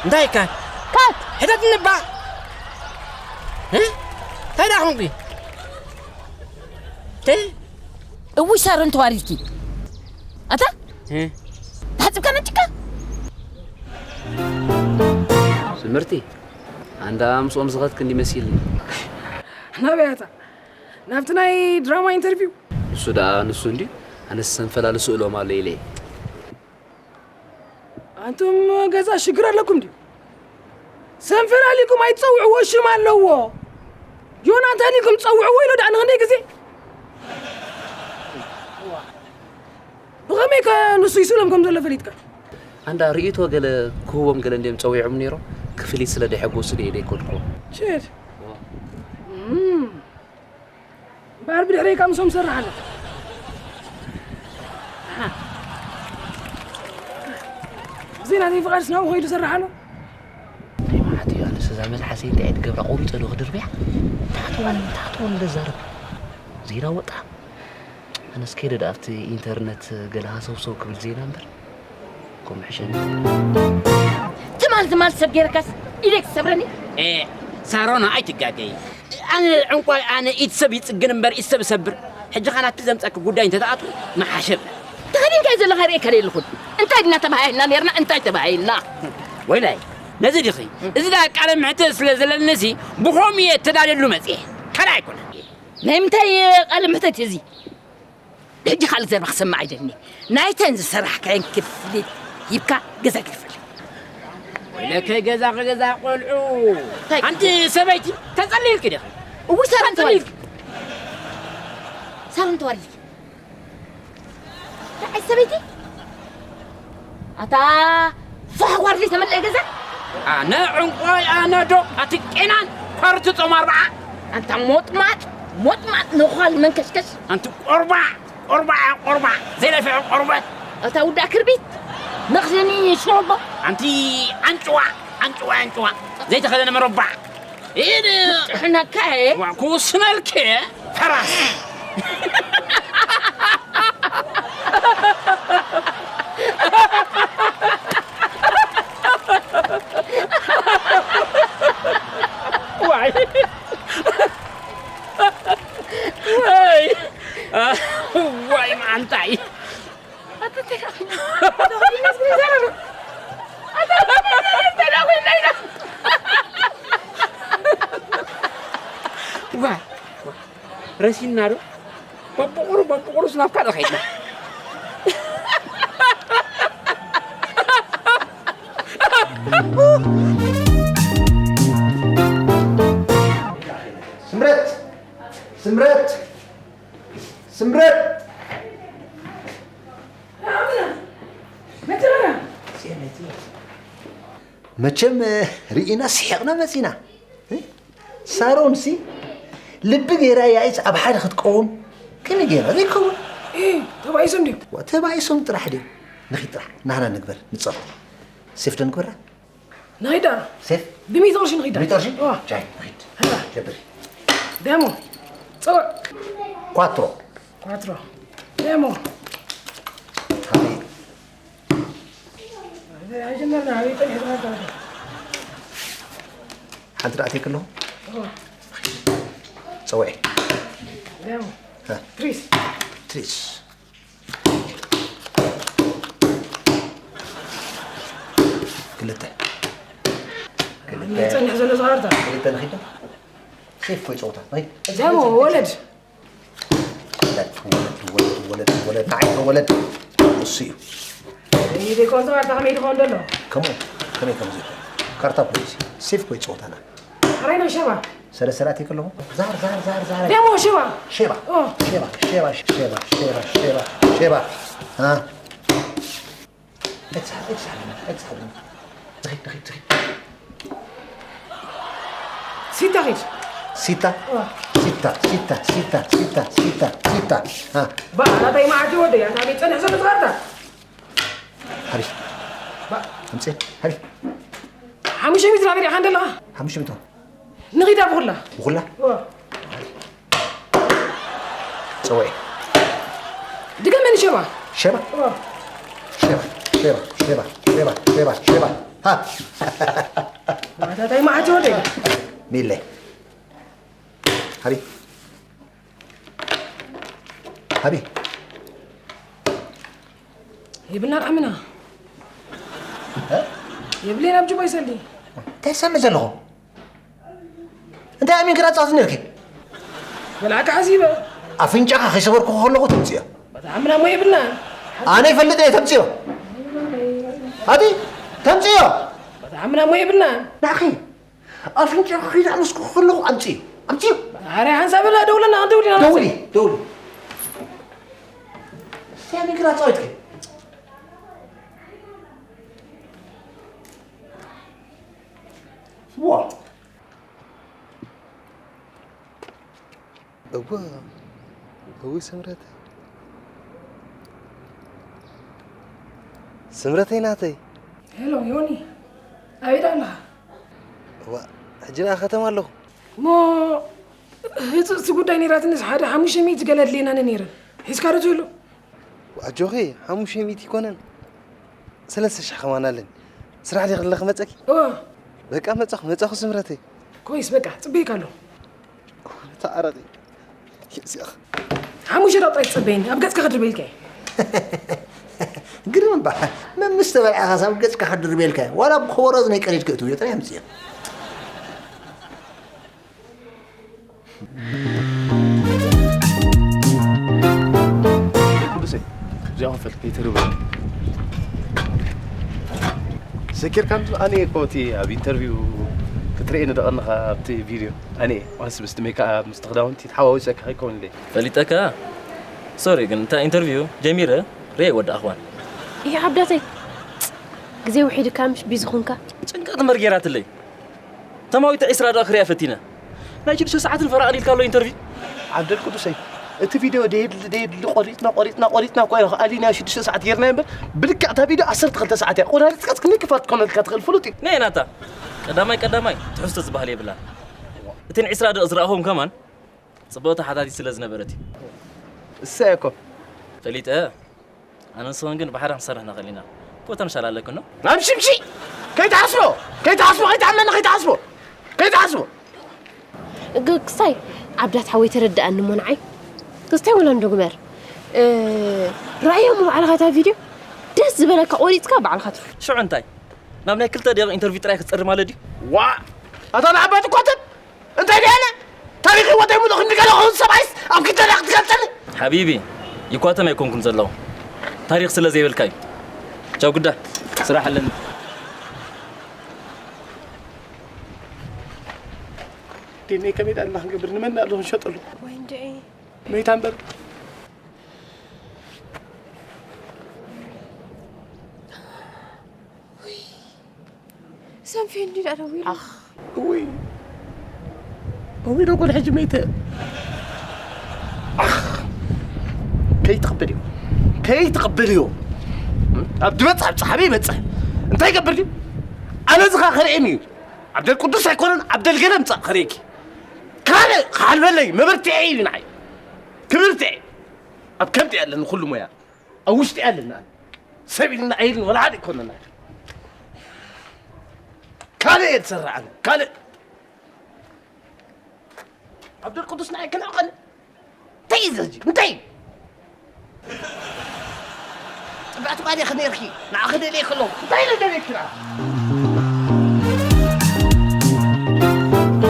እንታይ ካት? ካት! ሕተትኒ እባ። እ? እንታይ ደኣ ኾንኩ? ተ? እውይ ሳሮን ተዋሪድኪ። ኣታ? እ? ተሓጺብካ ነጭካ? ስምርቲ፣ ኣንዳ ምስኦም ዝኸድክ እንዲ መሲልኒ። ናበይ ኣታ? ናብቲ ናይ ድራማ ኢንተርቪው? ንሱ ደኣ ንሱ እንድዩ። ኣነስ ሰንፈላል ስእሎም ኣሎ ኢለ እየ። ኣንቱም ገዛ ሽግር ኣለኩም ድዩ? ሰንፈላሊኩም ኣይትጸውዕዎ፣ ሽም ኣለዎ። ዮናታን ኢልኩም ትጸውዕዎ ኢሎ ደኣ ንኽንደይ ግዜ? ብኸመይ ከ ንሱ ይስእሎም ከም ዘሎ ፈሊጥካ? ኣንዳ ርእይቶ ገለ ክህቦም ገለ እንድዮም ጸዊዖም ነይሮም። ክፍሊት ስለ ደሐጎሱ ድየ ዘይከድኩዎም። ሽት። እም። እምበኣር ብድሕረይ ካብ ምሶም ዝሰርሕ ኣሎ። እዚ ናተይ ፍቓድስ ናብኡ ከይዱ ዝሰርሕ ኣሎ። ናይ መዓት እዩ። ኣነስ እዛ መልሓሰይ እንታይ እየ ትገብራ? ቆሪፀ ዶ ክድርብያ? ታሕትዋን ታሕትዋን ለዛረብ ዘይናወጣ። ኣነስ ከይደ ደኣ ኣብቲ ኢንተርነት ገለ ሃሰውሰው ክብል ዜና እምበር። ከምኡ ሕሸኒ። ትማል ትማል ሰብ ገይርካስ ኢደይ ትሰብረኒ? ኤ፣ ሳሮና ኣይትጋገይ። ኣነ ዕንቋይ ኣነ ኢድ ሰብ ይጽግን እምበር ኢድ ሰብ እሰብር። ሕጂ ኸ ናብቲ ዘምጸኪ ጉዳይ እንተትኣትዊ ምሓሸ። ተኸዲንካዮ ዘለኻ ርእየካ ዶ የለኹን? እንታይ ድና ተባሃሂልና ኔርና? እንታይ ተባሂልና? ወይላይ፣ ነዚ ዲኺ? እዚ ደኣ ቃለ ምሕተት ስለ ዘለኒ ሲ ብኸምኡ እየ እተዳልየሉ መጽየ። ካልእ ኣይኮነን። ናይ ምንታይ ቃለ ምሕተት እዩ እዚ? ሕጂ ካልእ ዘረባ ክሰምዕ ኣይደልን እየ። ናይተን ዝሰራሕካየን ክፍሊት ሂብካ ገዛ ግደፈለይ። ወይለከ ገዛ ከገዛ ቆልዑ። እንታይ? ኣንቲ ሰበይቲ ተጸሊልኪ ዲኺ? እውይ ሳሮን ተጸሊልኪ። ተዋሪድኪ። ሳሮን ተዋሪድኪ። ንዓይ ሰበይቲ? ኣታ ፋሕ ዋርዲ ተመልአ ገዛ? ኣነ ዕንቋይ ኣነ ዶ ኣቲ ቄናን ኳርቲ ጾም ኣርብዓ? ኣንታ ሞጥማጥ ሞጥማጥ ነዃል መንከሽከሽ። ኣንቲ ቆርባዕ ቆርባዕ ቆርባዕ ዘይለፍዐ ቆርበት። ኣታ ውዳ ክርቢት መኽዘኒ ሽሮቦ። ኣንቲ ኣንጭዋ ኣንጭዋ ኣንጭዋ ዘይተኸደነ መረባዕ። ኢድ ጥሕነካ እየ። ዋ፣ ክውስነልኪ ፈራስ። ዋይ። ዋይ። ዋይ፣ መዓንጣይ። ዋ፣ ዋ፣ ረሲና ዶ? በብቑሩ፣ በብቑሩስ ናብ ካልእ ኸይድና። ስምረት! ስምረት! ስምረት! መቸም ርኢና ስሒቕና መጺና። ሳሮንሲ ልቢ ገይራ ያኢስ ኣብ ሓደ ክትቀውም ከመይ ገይራ? ዘይከውን። እ፣ ተባኢሶም ድዮም? ዋ፣ ተባኢሶም ጥራሕ ድዮም? ንኺድ ጥራሕ፣ ናህና ንግበር፣ ንጻወት። ሴፍ ዶ ንግበራ? ንኸይድ ደኣ። ሴፍ ብሚእቲ ቅርሺ ንኸይድ ደኣ። ሚእቲ ቅርሺ እዋ። ጃይ ንኸይድ እዋ። ጀብር ደሞ። ጽውዕ። ኳትሮ ኳትሮ። ደሞ። ሃበይ ኣይጀመርና፣ ኣበይ ጸኒሑ ዝነበረ? ሓንቲ ደኣ ትክሎ እዋ። ጽውዒ ደሞ። እ። ትሪስ። ትሪስ ክልተ ክልተ ይጸንሕ ዘሎ ዝኸርታ። ክልተ ንኺድ ሴፍ ኮይ ጸወታ ንኺድ ደሞ ወለድ። ወለድ ወለድ ወለድ ወለድ ወለድ ንዓይ ወለድ እሱ እዩ ይደይ ኮንሶ ኣርታ ከመይ ድኾን ደሎ? ከምኡ ከመይ ከም ዝብል ካርታ ፖሊሲ ሴፍ ኮይ ጸወታና ሕራይ ነው ሸባ። ሰለሰላት ይከለኹ ዛር ዛር ዛር ዛር ደሞ ሸባ። ሼባ ኦ። ሼባ ሼባ ሼባ ሼባ ሼባ ሼባ አ እትሳብ እትሳብ እትሳብ ንኺድ ንኺድ ንኺድ ሲታ ኺድ። ሲታ ሲታ ሲታ ሲታ ሲታ ሲታ ሲታ አ ባዕላታይ መዓልቲ ወደይ ኣታ ቤት ጸንሕ ዘሎ ዝኸርታ። ሃቢ ኣምጽእ ሃቢ ሓሙሽተ ሚእቲ ናበይ ዲኻ እንደለኻ? ሓሙሽተ ሚእቲ ንኺዳ ብኹላ። ብኹላ እዋ። ጸውዒ ድገመኒ ሸባ። ሸባ እዋ። ሸባ ሸባ ሸባ ሸባ ሸባ ሸባ ሃ ኣታ ታይ መዓልቲ ወደይ። ሚለ ሃቢ ሃቢ ይብልና ጣዕምና የብሌን ኣብ ጅባ ይሰሊ። እንታይ ሰምዕ ዘለኹ እንታይ ኣሚንካ ዳጻወት ነርኪ በላዕካ ሓሲበ ኣፍንጫኻ ከይሰበርኩ ከለኹ ተምፅዮ በጣዕምና እሞ የብልና ኣነ ይፈልጥ እየ ተምፅዮ ኣቲ ተምፅዮ በጣዕምና እሞ የብልና ንዓኺ ኣፍንጫኻ ከይዳዕመስኩ ከለኹ ኣምፅዮ ኣምፅዮ ኣረ ሓንሳብ ደውለና ክንደውል ኢና ደውሊ ደውሊ እንታይ ኣሚንካ ዳጻወትኪ ዋ እወ እዊ ስምረተይ ስምረተይ ናተይ ሄሎ ዮኒ ኣበይ ኣለኻ? እዋ ሕጂ ንኣ ከተማ ኣለኹ እሞ ህፅፅቲ ጉዳይ ነይራትንስ ሓደ ሓሙሽተ ሚእቲ ገለ ኣድልየናኒ ነይረን ሒዝካ ዶ ትህሉ? ኣጆኺ ሓሙሽተ ሚእቲ ይኮነን ሰለስተ ሽሕ ከማን ኣለኒ ስራሕ ዲኺ ኣለኺ መፀኪ እዋ በቃ መፀኹ መፀኹ ስምረተይ ኮይስ በቃ ፅበይካ ኣለኹ ተዓረቂ እዚኣ ሓሙሽተ ደቂቃ ይፅበየኒ ኣብ ገፅካ ክድርበይልካ እየ ግርም እባ መምስ ተበልዓኻስ ኣብ ገፅካ ክድርበየልካ ዋላ ብኸበሮ እዝነይ ቀዲድካ እትብዮ ጥራይ ኣምፅዮ ቅዱሰይ እዚኣ ክፈል ከይትርበ ሰኪርካ ኣነ እኮ እቲ ኣብ ኢንተርቪው ክትርእየ ንደቐንኻ ኣብቲ ቪድዮ ኣነ ዋንስ ምስቲ ሜካኣፕ ምስቲ ክዳውንቲ ተሓዋዊሰካ ከይከውን ኢለ ፈሊጠካ ሶሪ ግን እታ ኢንተርቪው ጀሚረ ርየ ወዳእኽዋን ይሄ ዓብዳተይ ግዜ ውሒድካ ምሽ ቢዚ ኹንካ ጭንቀት መርጌራትለይ ተማዊተ ዒስራ ደኣ ክሪኣ ፈቲነ ናይ ሽዱሽተ ሰዓትን ፈራቕን ኢልካ ኣሎ ኢንተርቪ ዓብደል ቅዱሰይ እቲ ቪድዮ ደየድሊ ደየድሊ ቆሪፅና ቆሪፅና ቆሪፅና እኮ ኢና ኣሊና ሽዱሽተ ሰዓት ጌርና እምበር ብልክዕ እታ ቪድዮ ዓሰርተ ክልተ ሰዓት እያ ቆራሪፅካ እስክኒ ክፋት ክኾነልካ ትኽእል ፍሉጥ እዩ ነይ ናታ ቀዳማይ ቀዳማይ ትሕዝቶ ዝበሃል የብላን እተን ዒስራ ደቕ ዝረኣኹም ከማን ጽብቕቲ ሓታቲት ስለ ዝነበረት እዩ እሰይ እኮ ፈሊጠ ኣነ ንስኽን ግን ብሓደ ክንሰርሕ ንኽእል ኢና ፖተንሻል ኣለክኖ ናብ ሽምሺ ከይትሓስቦ ከይትሓስቦ ከይትኣመኒ ከይትሓስቦ ከይትሓስቦ ግ- ክስታይ ዓብዳት ሓወይ ተረድኣኒ እሞ ንዓይ ክስታይ ወላ እንዶ ግበር እ፣ ርኣዮ እሞ ባዕልኻ እታ ቪድዮ ደስ ዝበለካ ቆሪፅካ ባዕልኻ ትፍ ሽዑ እንታይ ናብ ናይ ክልተ ደቂቕ ኢንተርቪው ጥራይ ክትፀሪ ማለት ድዩ ዋ ኣታ ንዓባይ ትኳተት እንታይ ደኣለ ታሪኽ ህይወተይ ሙሉእ ክንዲ ገለ ክኸውን ሰብኣይስ ኣብ ክልተ ደቂቕ ትገልፀኒ ሓቢቢ ይኳተን ኣይኮንኩን ዘለኹ ታሪኽ ስለ ዘይብልካ እዩ ቻው ግዳ ስራሕ ኣለኒ ዲነይ ከመይ ደኣልና ክንገብር ንመን ደኣሉ ክንሸጠሉ ወይ እንድዒ መይታ እምበር ሰንፌ እንዲ ደኣ ደዊሉ እውይ እውይ ደጎል ሕጂ መይተ ከይትቕብል እዩ ከይትቕብል እዩ ኣብ ድመፅሕ ኣብ ፀሓበ ይመፅሕ እንታይ ይገብር ድዩ ኣነ ዝኻ ክርእየኒ እዩ። ዓብደል ቅዱስ ኣይኮነን፣ ዓብደል ገለ ምጻእ ክርእየኪ። ካልእ ክሓልፈለይ መበርትዒ እዩ ንዓይ። ክብርቲ ኣብ ከምቲ ኣለኒ ኩሉ ሞያ። ኣብ ውሽጢ ኣለና። ሰብ ኢልና ኣይልን ወላ ሓደ ኣይኮነና። ካልእ እየ ዝሰርሕ ኣነ። ካልእ ዓብደል ቅዱስ ንዓይ ክልዕቐኒ። እንታይ እዩ ዘዚ? እንታይ እዩ? ጽብዕቲ ጓል ኢኺ ነይርኪ። ንዓኺ ደልየ ከለኹ እንታይ ኢለ ደልየኪ ንዓ?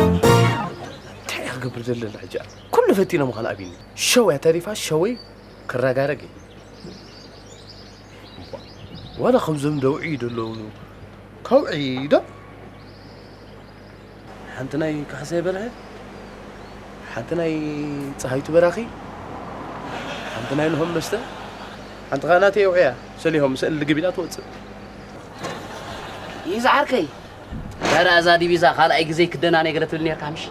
እንታይ እየ ክገብር ዘለኒ ሕጂ? ኩሉ ፈቲነ ምዃን ኣብዩኒ። ሸው እያ ተሪፋ፣ ሸወይ ክረጋረግ እዩ። ዋላ ከምዞም ደውዒ ደለዉ፣ ከውዒ ዶ? ሓንቲ ናይ ካሕሳይ በርሀ፣ ሓንቲ ናይ ጸሃይቱ በራኺ፣ ሓንቲ ናይ ንሆም መስተ፣ ሓንቲ ኸዓ ናተይ የውዕያ፣ ሰሊሆም፣ ስእሊ ልግብ ኢላ ትወጽእ። ይዝዓርከይ፣ ዳራ እዛ ዲቪዛ ካልኣይ ግዜ ክደናነይ ገለ ትብል ኔርካ ምሽ?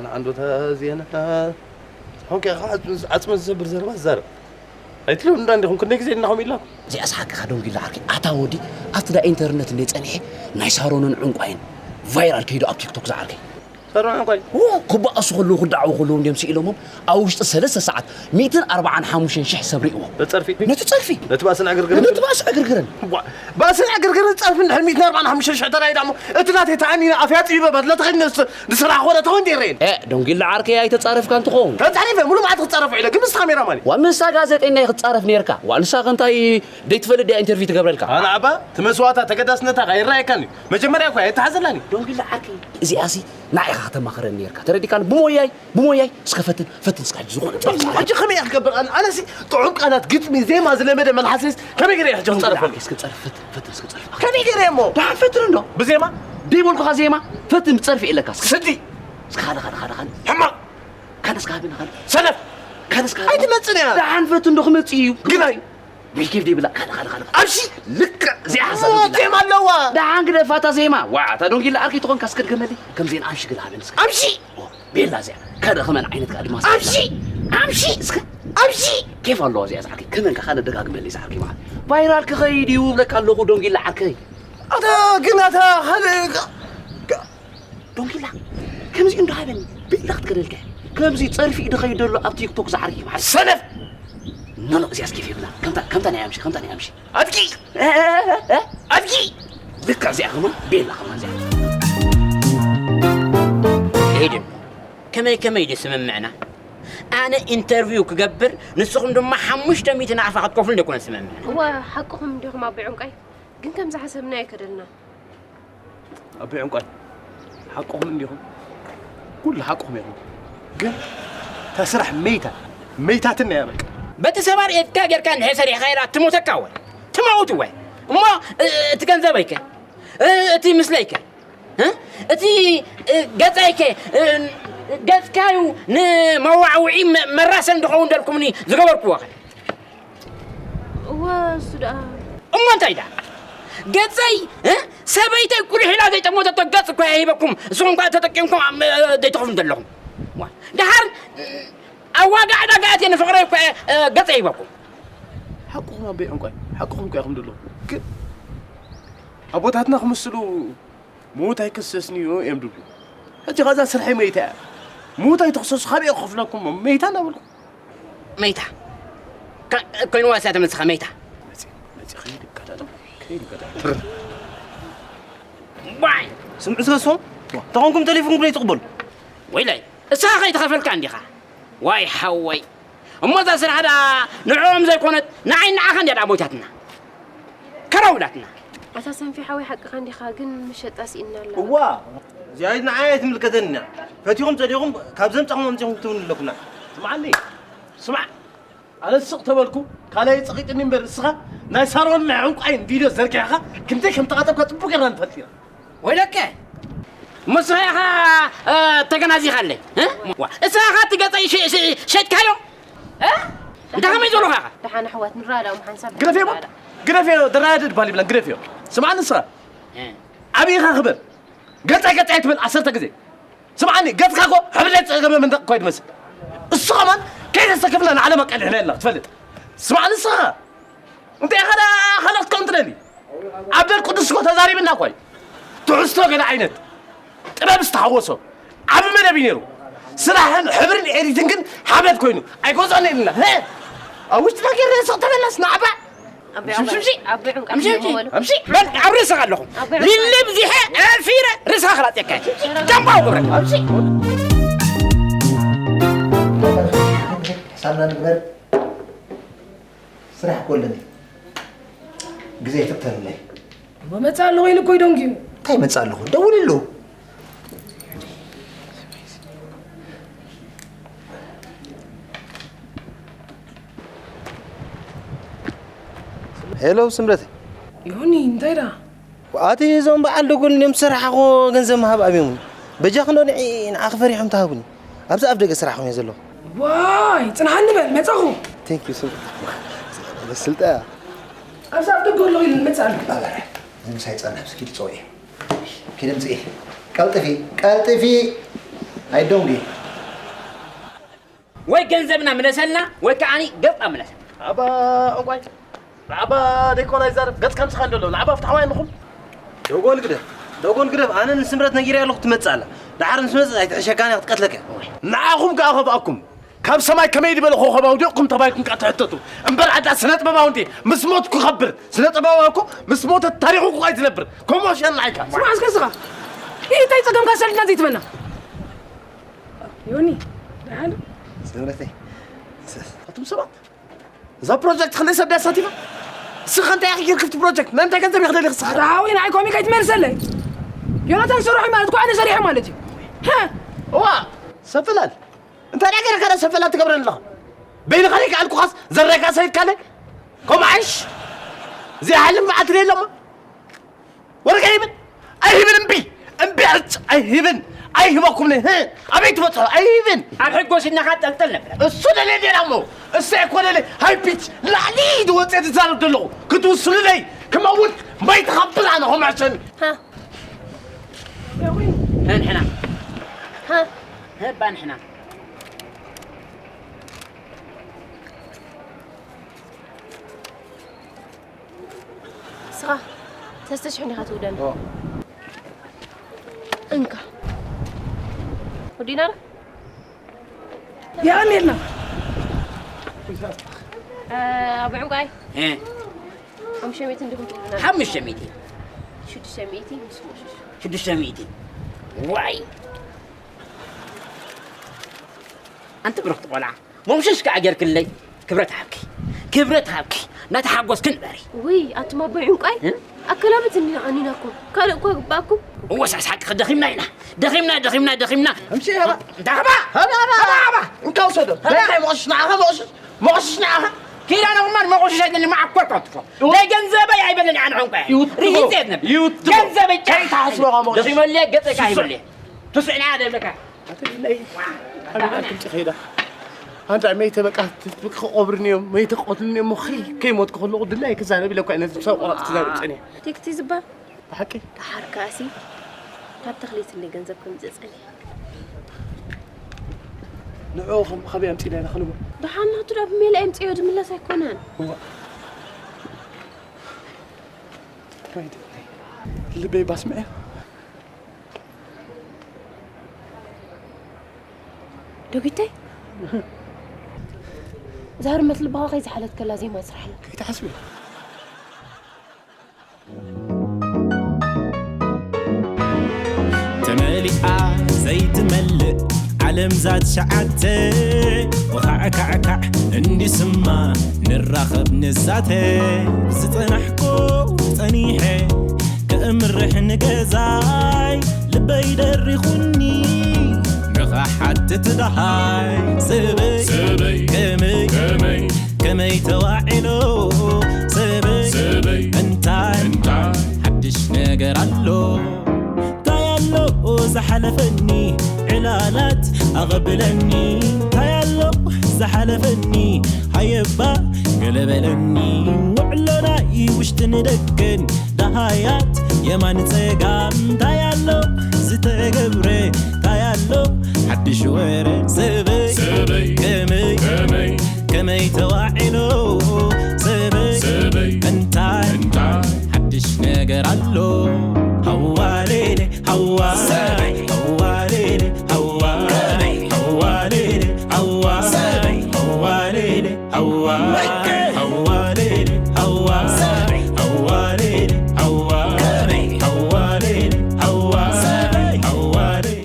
ንዓንዶታ እዚአን፣ ሆንከ፣ ዓጽሚ ዝሰብር ዘረባ ትዛረብ። ኣይትልው እንዳ እንዲኹም ክንደይ ግዜ ኢልና ከምኡ ኢልናኩም? እዚኣስ ሓቅኻ ዶንጊላ ዓርከይ። ኣታ ወዲ፣ ኣብቲ ዳ ኢንተርነት እንደ ጸኒሐ ናይ ሳሮንን ዕንቋይን ቫይራል ከይዱ ኣብ ቲክቶክ ዝዓርከይ። ሳሮን ዕንቋይ? ዎ፣ ክበኣሱ ከለዉ ክደዓዉ ከለዉ እንዲዮም ስኢሎሞም ኣብ ውሽጢ ሰለስተ ሰዓት ሚእትን ኣርባዓን ሓሙሽተን ሽሕ ሰብ ሪእዎ። ነቲ ጸርፊ? ነቲ ጸርፊ። ነቲ ባእስን ዕግርግርን? ነቲ ባእሲ ዕግርግርን። ዋ፣ ባእስን ዕግርግርን ጸርፊን ድሕሪ ሚእትን ኣርባዓን ሓሙሽተን ሽሕ ተራእዩ ደኣ እሞ እቲ ናተይ ተኣኒነ ኣፍያ ጽቢበ በትለ ተኸዲነ ንስ-፣ ንስራሕ ኮነ ተኾይኑ ደይረየን። እ፣ ዶንጊላ ዓርከይ ኣይተጻረፍካን ትኸውን። ተጻሪፈ፣ ሙሉ መዓልቲ ክጻረፍ ውዒለ፣ ግን ንስኻ ሜራማን እዩ። ዋ፣ ምሳ ጋዜጠኛ ክትጻረፍ ኔርካ። ዋ፣ ንሳ ከ እንታይ ደይትፈልጥ ድያ ኢንተርቪው ትገብረልካ? ኣነ ኣባ፣ እቲ መስዋእታ ተገዳስነታ ኣይረኣየካን እዩ። መጀመርያ እኮ ኣይተሓዘላን እዩ። ዶንጊላ ዓርከይ፣ እዚኣሲ ንዓኻ ከተማኽረኒ ኔርካ። ተረዲካኒ? ብሞያይ፣ ብሞያይ። እስከ ፈትን፣ ፈትን እስከ ሕጂ ዝኾነ ጸርፍ። ሕጂ ከመይ እየ ክገብር? ኣነ፣ ኣነሲ ጥዑም ቃላት፣ ግጥሚ፣ ዜማ ዝለመደ መልሓሰይስ ከመይ ገይረ እየ ሕጂ ክጸርፈሉ? እስከ ጸርፍ፣ ፈትን፣ ፈትን እስከ ጸርፍ። ከመይ ገይረ እየ እሞ? ደሓን ፈትን እንዶ። ብዜማ? ደይበልኩኻ ዜማ? ፈትን ብጸርፊ የለካ እስከ። ስዲ። እስከ ሓደ፣ ሓደ፣ ሓደ፣ ሓደ። ሕማቕ። ካልእ እስከ ሃበኒ፣ ካልእ። ሰነፍ። ካልእ እስከ ሃበኒ። ኣይትመጽን እያ። ደሓን ፈትን ዶ ክመጽእ እዩ? ግናይ። ዊኬፍ ደይብላ፣ ካልእ፣ ካልእ፣ ካልእ። ኣምሺ። ልክዕ እዚኣ ሓሳብ ኦ፣ ዶንጊላ። ዜማ ኣለዋ። ደሓን ግደፋ እታ ዜማ። ዋ፣ እታ ዶንጊላ ዓርከይ ተኾንካ እስከ ድገመለይ። ከምዚኤን ኣምሺ ግዳ ሃበኒ እስከ። ኣምሺ። ኦ፣ ቤላ እዚኣ። ካልእ ከመን ዓይነት ከኣ ድማ ኣምሺ! ኣምሺ! እስከ ኣምሺ! ኬፍ ኣለዋ እዚኣ ዝዓርከይ። ከመን ከ ካልእ ደጋግመለይ ዝዓርከይ መዓት። ቫይራል ክኸይድ እዩ እብለካ ኣለኹ ዶንጊላ ዓርከይ። ኣታ ግን ኣታ ካልእ ከ-፣ ከ-፣ ዶንጊላ ከምዚ እንዶ ሃበኒ ቤላ ክትከደልካ። ከምዚ ጸርፊ እዩ ድኸይድ ዘሎ ኣብ ቲክቶክ ዝዓርከይ መዓት። ሰነፍ! ኖ፣ ኖ፣ እዚኣስ ኬፍ የብላ። ከምታ፣ ከምታ ናይ ኣምሺ፣ ከምታ ናይ ኣምሺ። ኣድጊ! እ፣ እ፣ እ፣ እ፣ ኣድጊ! ልክዕ እዚኣ ከማን፣ ቤላ ከማን እዚኣ። ኤደን፣ ከመይ ከመይ ድዩ ስምምዕና? ኣነ ኢንተርቪው ክገብር፣ ንስኹም ድማ ሓሙሽተ ሚእቲ ናቕፋ ክትከፍሉኒ ኣይኮነን ስምምዕና። እወ፣ ሓቅኹም እንዲኹም ኣቦይ ዕንቋይ። ግን ከም ዝሓሰብናዮ ኣይከደልናን። ኣቦይ ዕንቋይ፣ ሓቅኹም እንዲኹም፣ ኩሉ ሓቅኹም ኢኹም። ግን እታ ስራሕ መይታ፣ መይታትና እያ በቃ። በቲ ሰባር ኤድካ ጌርካ እንድሕር ሰሪሕካ ኢላ ትሞተካ ወይ ትመውት ወይ። እሞ፣ እ፣ እቲ ገንዘበይከ? እ፣ እቲ ምስለይከ? እ? እቲ፣ እ፣ ገጸይከ? እ፣ ገጽካዩ ንመዋዕውዒ መ-፣ መራሰን ዝኸውን ደልኩምኒ ዝገበርክዎ ኸ? እወ፣ እሱ ደኣ። እሞ እንታይ ደኣ? ገጸይ፣ እ? ሰበይተይ ቁሊሕ ኢላ ዘይጠመተቶ ገጽ እኮ እየ ሂበኩም። ንስኹም ከኣ ተጠቂምኩም ኣብ፣ እ፣ ዘይትኸፍሉ ዘለኹም። ዋ፣ ደሓር፣ እ፣ ኣብ ዋጋ ዕዳጋ ኣትየ ንፍቕረይ እኮ እየ፣ እ፣ ገጸይ ሂበኩም። ሓቅኹም ኣቦይ ዕንቋይ፣ ሓቅኹም እኮ ኢኹም ዘለኹም። ግን ኣቦታትና ክምስሉ ምዉት ኣይክሰስን እዩ እዮም ድብሉ። ሕጂ ኸዛ ስርሐይ መይታ እያ። ምዉት ኣይትኽሰሱ፣ ካበይ ክኸፍለኩም? መይታ እናበልኩ። መይታ። ከ-፣ ኮይንዋ እሳ ተመጽኻ መይታ። መጺ፣ መጺ፣ ከይድ ይጋዳዶ፣ ከይድ ይጋዳዶ። ትር-፣ ዋይ! ስምዑ እስከ እሶም፣ ተኾንኩም ተሌፎንኩም ዘይትቕበሉ። ወይላይ፣ እሳ ከይትኸፈልካ እንዲኻ። ዋይ ሓወይ። እሞ እዛ ስራሕ ደኣ ንዕኦም ዘይኮነት ንዓይ ንዓኻ እንድያ ደኣ ሞይታትና። ከራው ኢላትና። ኣታ ሰንፊ ሓወይ ሓቅኻ እንዲኻ፣ ግን መሸጣ ስኢንና ኣላ። እዋ፣ እዚኣ ንዓይ ኣይትምልከተንና። ፈቲኹም ጸሊኹም ካብ ዘምጻኹም ኣምጺኹም ክትብሉ ኣለኩና። ስምዓኒ፣ ስማዕ፣ ኣነ ስቕ ተበልኩ፣ ካልኣይ ጸቒጥኒ እምበር፣ ንስኻ ናይ ሳሮን ናይ ዕንቋይን ቪድዮ ዘርጊሕኻ ክንደይ ከም ተቓጠብካ ጽቡቕ ጌርና ንፈልጥ ኢና። ወይለከ፣ ምስኻ ኢኻ፣ እ፣ ተገናዚኻለይ፣ እ? ዋ፣ እስኻ ኢኻ እቲ ገጸይ ሸ-፣ ሸ-፣ ሸጥካዮ? እ? እንታይ ከመይ ዘለኹ ኢኻ? ደሓን ኣሕዋት ንረዳዳኦም ሓንሳብ ግደፍዮ፣ ንረዳዳእ። ግደፍዮ፣ ደራዳእ ድባል ይብለን፣ ግደፍዮ። ስምዓኒ ንስኻ። እ። ዓብይኻ ክበር። ገጸይ፣ ገጸይ ኣይትበል ዓሰርተ ግዜ። ስምዓኒ፣ ገጽካ እኮ ሕብሪ ናይ ጸገበ መንደቕ እኮ እዩ ዝመስል። እሱ ከማን ከይተሰከፍና ንዓለም ኣቃሊዕና ኣለና፣ ክትፈልጥ። ስምዓኒ ንስኻ። እንታይ ኢኻ ደኣ ካልኦት ከም ትደሊ? ዓብደል ቅዱስ እኮ ተዛ ተዛሪብና እኳ እዩ። ትሕዝቶ ገለ ዓይነት ጥበብ ዝተሓወሶ ዓቢ መደብ እዩ ነይሩ። ስራሕን ሕብርን ኤዲትን ግን ሓመድ ኮይኑ ኣይገዝኦን የለና። ሄ! ኣብ ውሽጥና ጌርና ስቕ ተበላስ ንዓባ። ኣቦይ ሽምሽምሺ! ዑንቃይ፣ ኣቦይ ዑንቃይ ሽምሽምሺ! ምበሉ። ኣምሺ! በል ኣብ ርእስኻ ኣለኹ። ኣቦይ ዑንቃይ። ልልብ ዚሐ ዕፊረ ርእስኻ ክላጽየካ። ጀምባው ግብረ። ኣምሺ! ሕሳብና ንግበር። ስራሕ እኮ ኣለኒ። ግዜ ኣይትቕተለለይ። እሞ መጽእ ኣለኹ ኢሉ እኮ እዩ ደንጊዩ። እንታይ መጽእ ኣለኹ? ደውልሉ። ሄሎ ስምረተይ። ዮኒ፣ እንታይ ደኣ? ኣቲ እዞም በዓል ደጎል እዮም ዝሰራሕኹ ገንዘብ ምሃብ ኣብዮም። በጃ ክንዶ ንዒ ንዓኺ ፈሪሖም ተሃቡኒ። ኣብዚ ኣፍ ደገ ስራሕኹም እየ ዘለኹ። ዋይ፣ ጽንሓኒ በል፣ መጻኹ። Thank you ስልጠ። ስልጠ። ኣብዚ ኣፍ ደገ ኣለኹ ኢሉ መጻ ኣሎ። ኣበረ፣ ንምሳይ ጸንሕ፣ እስኪ ትጸውዒ። ኪድ ምጽኢ። ቀልጥፊ፣ ቀልጥፊ። ኣይዶንጊ። ወይ ገንዘብና ምለሰልና፣ ወይ ከዓኒ ገጽና ምለሰልና። ኣባ ዕንቋይ፣ ንዓባ ደይኮና ይዛረብ፣ ገጽካ ምሳኻ እንደሎ፣ ንዓባ ፍትሓዋይ ኣለኹም። ደጎን ግደፍ፣ ደጎን ግደፍ፣ ኣነ ንስምረት ነጊረ ኣለኹ ትመጽእ ኣላ። ደሓር ምስ መጽእ ኣይትሕሸካን እያ ክትቀትለካ። ንዓኹም ከኣ ከብኣኩም፣ ካብ ሰማይ ከመይ ዝበለ ኮኸብ ኣውዲቕኩም ተባሂልኩም ከኣ ትሕተቱ። እምበር ኣዳ ስነ ጥበባዊ እንዴ ምስ ሞት ክኸብር፣ ስነ ጥበባዊ እኮ ምስ ሞተ ታሪኹ እኮ ኣይትነብር። ከምኡ ሸናይካ። ስማዕ እስከ ስኻ። ይህ እንታይ ጸገምካ ሰሊጥና ዘይትበና? ዮኒ፣ ደሓን? ስምረተይ። ኣቱም ሰባት፣ እዛ ፕሮጀክት ክንደይ ሰብ ድያ ኣሳቲፋ? እስኻ እንታይ ኢኻ ጌርካ ኣብቲ ፕሮጀክት? ናይ እንታይ ገንዘብ ኢኻ ደሊኻ እስኻ? ኣታ ሓወይ፣ ንዓይ ኮሚካ ኣይትመልሰለይ። ዮናታን ሰሪሑ ማለት እኮ ኣነ ሰሪሐ ማለት እዩ። ሃ! እዋ፣ ሰብ ፈላል። እንታይ ደኣ ገይርካ ደኣ ሰብ ፈላል ትገብረኒ ኣለኻ? በይንኻ ደይከኣልኩኻስ ዘረጋ ሰይድካለይ? ከምኡ ዓይሽ? እዚኣ ሓልም መዓት ደየለማ? ወርቂ ኣይህብን፣ ኣይህብን፣ እምቢ፣ እምቢ፣ ዕጭ፣ ኣይህብን፣ ኣይህበኩምን፣ ህ፣ ኣበይ ትበጽሖ? ኣይህብን። ኣብ ሕጎ ሲድናኻ ጠልጠል ነብረ። እሱ ደለ ዴና እሞ፣ እሱ ኣይኮነለ፣ ሃይ ፒች፣ ላዕሊ ዝወጽእ ዝዛረብ ዘለኹ፣ ክትውስኑለይ፣ ክመውት፣ ማይ ትኸብል ኣነ፣ ኸም ዕሸኒ። ሃ። ንሕና። ሃ። ህባ ንሕና። ንስኻ ሰለስተ ሽሕ እንዲኻ ትውደና። ኦ። እንካ። ወዲና ዶ? የቐንየልና። እ፣ ኣቦ ዕንቋይ። እ። ሓሙሽተ ሚእቲ እንዲኹም ትውድና። ሓሙሽተ ሚእቲ። ሽዱሽተ ሚእቲ ምስ ሞሽሽ። ሽዱሽተ ሚእቲ። ዋይ። ኣንቲ ብርኽቲ ቆልዓ። ሞምሽሽ ከኣ ጌርክለይ። ክብረት ሃብኪ። ክብረት ሃብኪ። እናተሓጎስኪ ንበሪ። ውይ፣ ኣቱም ኣቦይ ዕንቋይ፣ እ? ኣከላብት እኒና ኣኒና እኮ። ካልእ እኮ ግባእኩም። እወ፣ ሳስ ሓቂ ደኺምና ኢና። ደኺምና፣ ደኺምና፣ ደኺምና። ኣምሲ፣ ሃባ። እንታይ ሃባ? ሃባ፣ ሃባ፣ ሃባ፣ ሃባ። ሃባ። እንካ ውሰዶ። ሃባ። እንታይ ሞቕሽሽ ንዓኻ፣ ሞቕሽሽ? ሞቕሽሽ ንዓኻ? ኪዳነ ኩማን ሞቕሽሽ ኣይደልን፣ መዓኮር ከትፎ። ይውጥ-፣ ናይ ገንዘበይ ኣይበልን፣ ኣነ ዕንቋይ። ይውጥጎ። ርሂጽ የት ነበር? ይውጥጎ። ገንዘበይ ጫ-፣ ከይትሓስቦ ኸኣ ሞቕሽሽ። ደኺመልየ፣ ገጸይ ከኣ ይበልየ። ትስዕና ደለካ። ኣቲ ድላይ። ኣበይ ኣክል ጽኸይዳ? ኣንታ መይተ በቃ ትጥብቅ ክቆብርኒ እዮም፣ መይተ ቆትልኒ እዮም፣ ሞኽሪ ከይሞት ከለኹ ድላይ ክዛረብ ኢለ እኮ ነዚ ሰብ ቆራጽ ክዛረብ ጸኒሐ። ቲክቲ ዝበሃል ብሓቂ? ደሓር ከኣሲ ካብ ተኽሊት እንደ ገንዘብ ከምጽእ ጸኒሐ። ንዕኡ ከም ካበይ ኣምጺእና ኢና ክንብል? ደሓን ናቱ ዳ ብሜላ የምጽዮ ዝምለስ ኣይኮነን። እዋ። ወይ ድላይ። ልበይ ባስምዐ። ዶጊተይ፣ እዛ ህርመት ልብኻ ከይዝሓለት ከላ ዜማ ስራሕላ። ከይትሓስቢ። ተመሊኣ ዘይትመልእ ዓለም ዛት ሸዓተ ወኻዕካዕካዕ እንዲስማ ንራኸብ ንዛተ ዝጸናሕኩ ጸኒሐ ከእምርሕ ንገዛይ ልበይ ደሪኹኒ ንኽሓትት ደሃይ ሰበይ ሰበይ ከመይ ከመይ ከመይ ተዋዒሎ ሰበይ ሰበይ እንታይ እንታይ ሓድሽ ነገር ኣሎ እንታይ ኣሎ ዝሓለፈኒ ዕላላት ኣቐብለኒ እንታይ ኣሎ ዝሓለፈኒ ሃየባ ገለበለኒ ውዕሎናይ ውሽጥን ደገን ደሃያት የማን ጸጋም እንታይ ኣሎ ዝተገብረ እንታይ ኣሎ ሓድሽ ወረ ሰበይ ሰበይ ከመይ ከመይ ከመይ ተዋዒሎ ሰበይ ሰበይ እንታይ እንታይ ሓድሽ ነገር ነገር ኣሎ። ሃዋሌሌ ሃዋ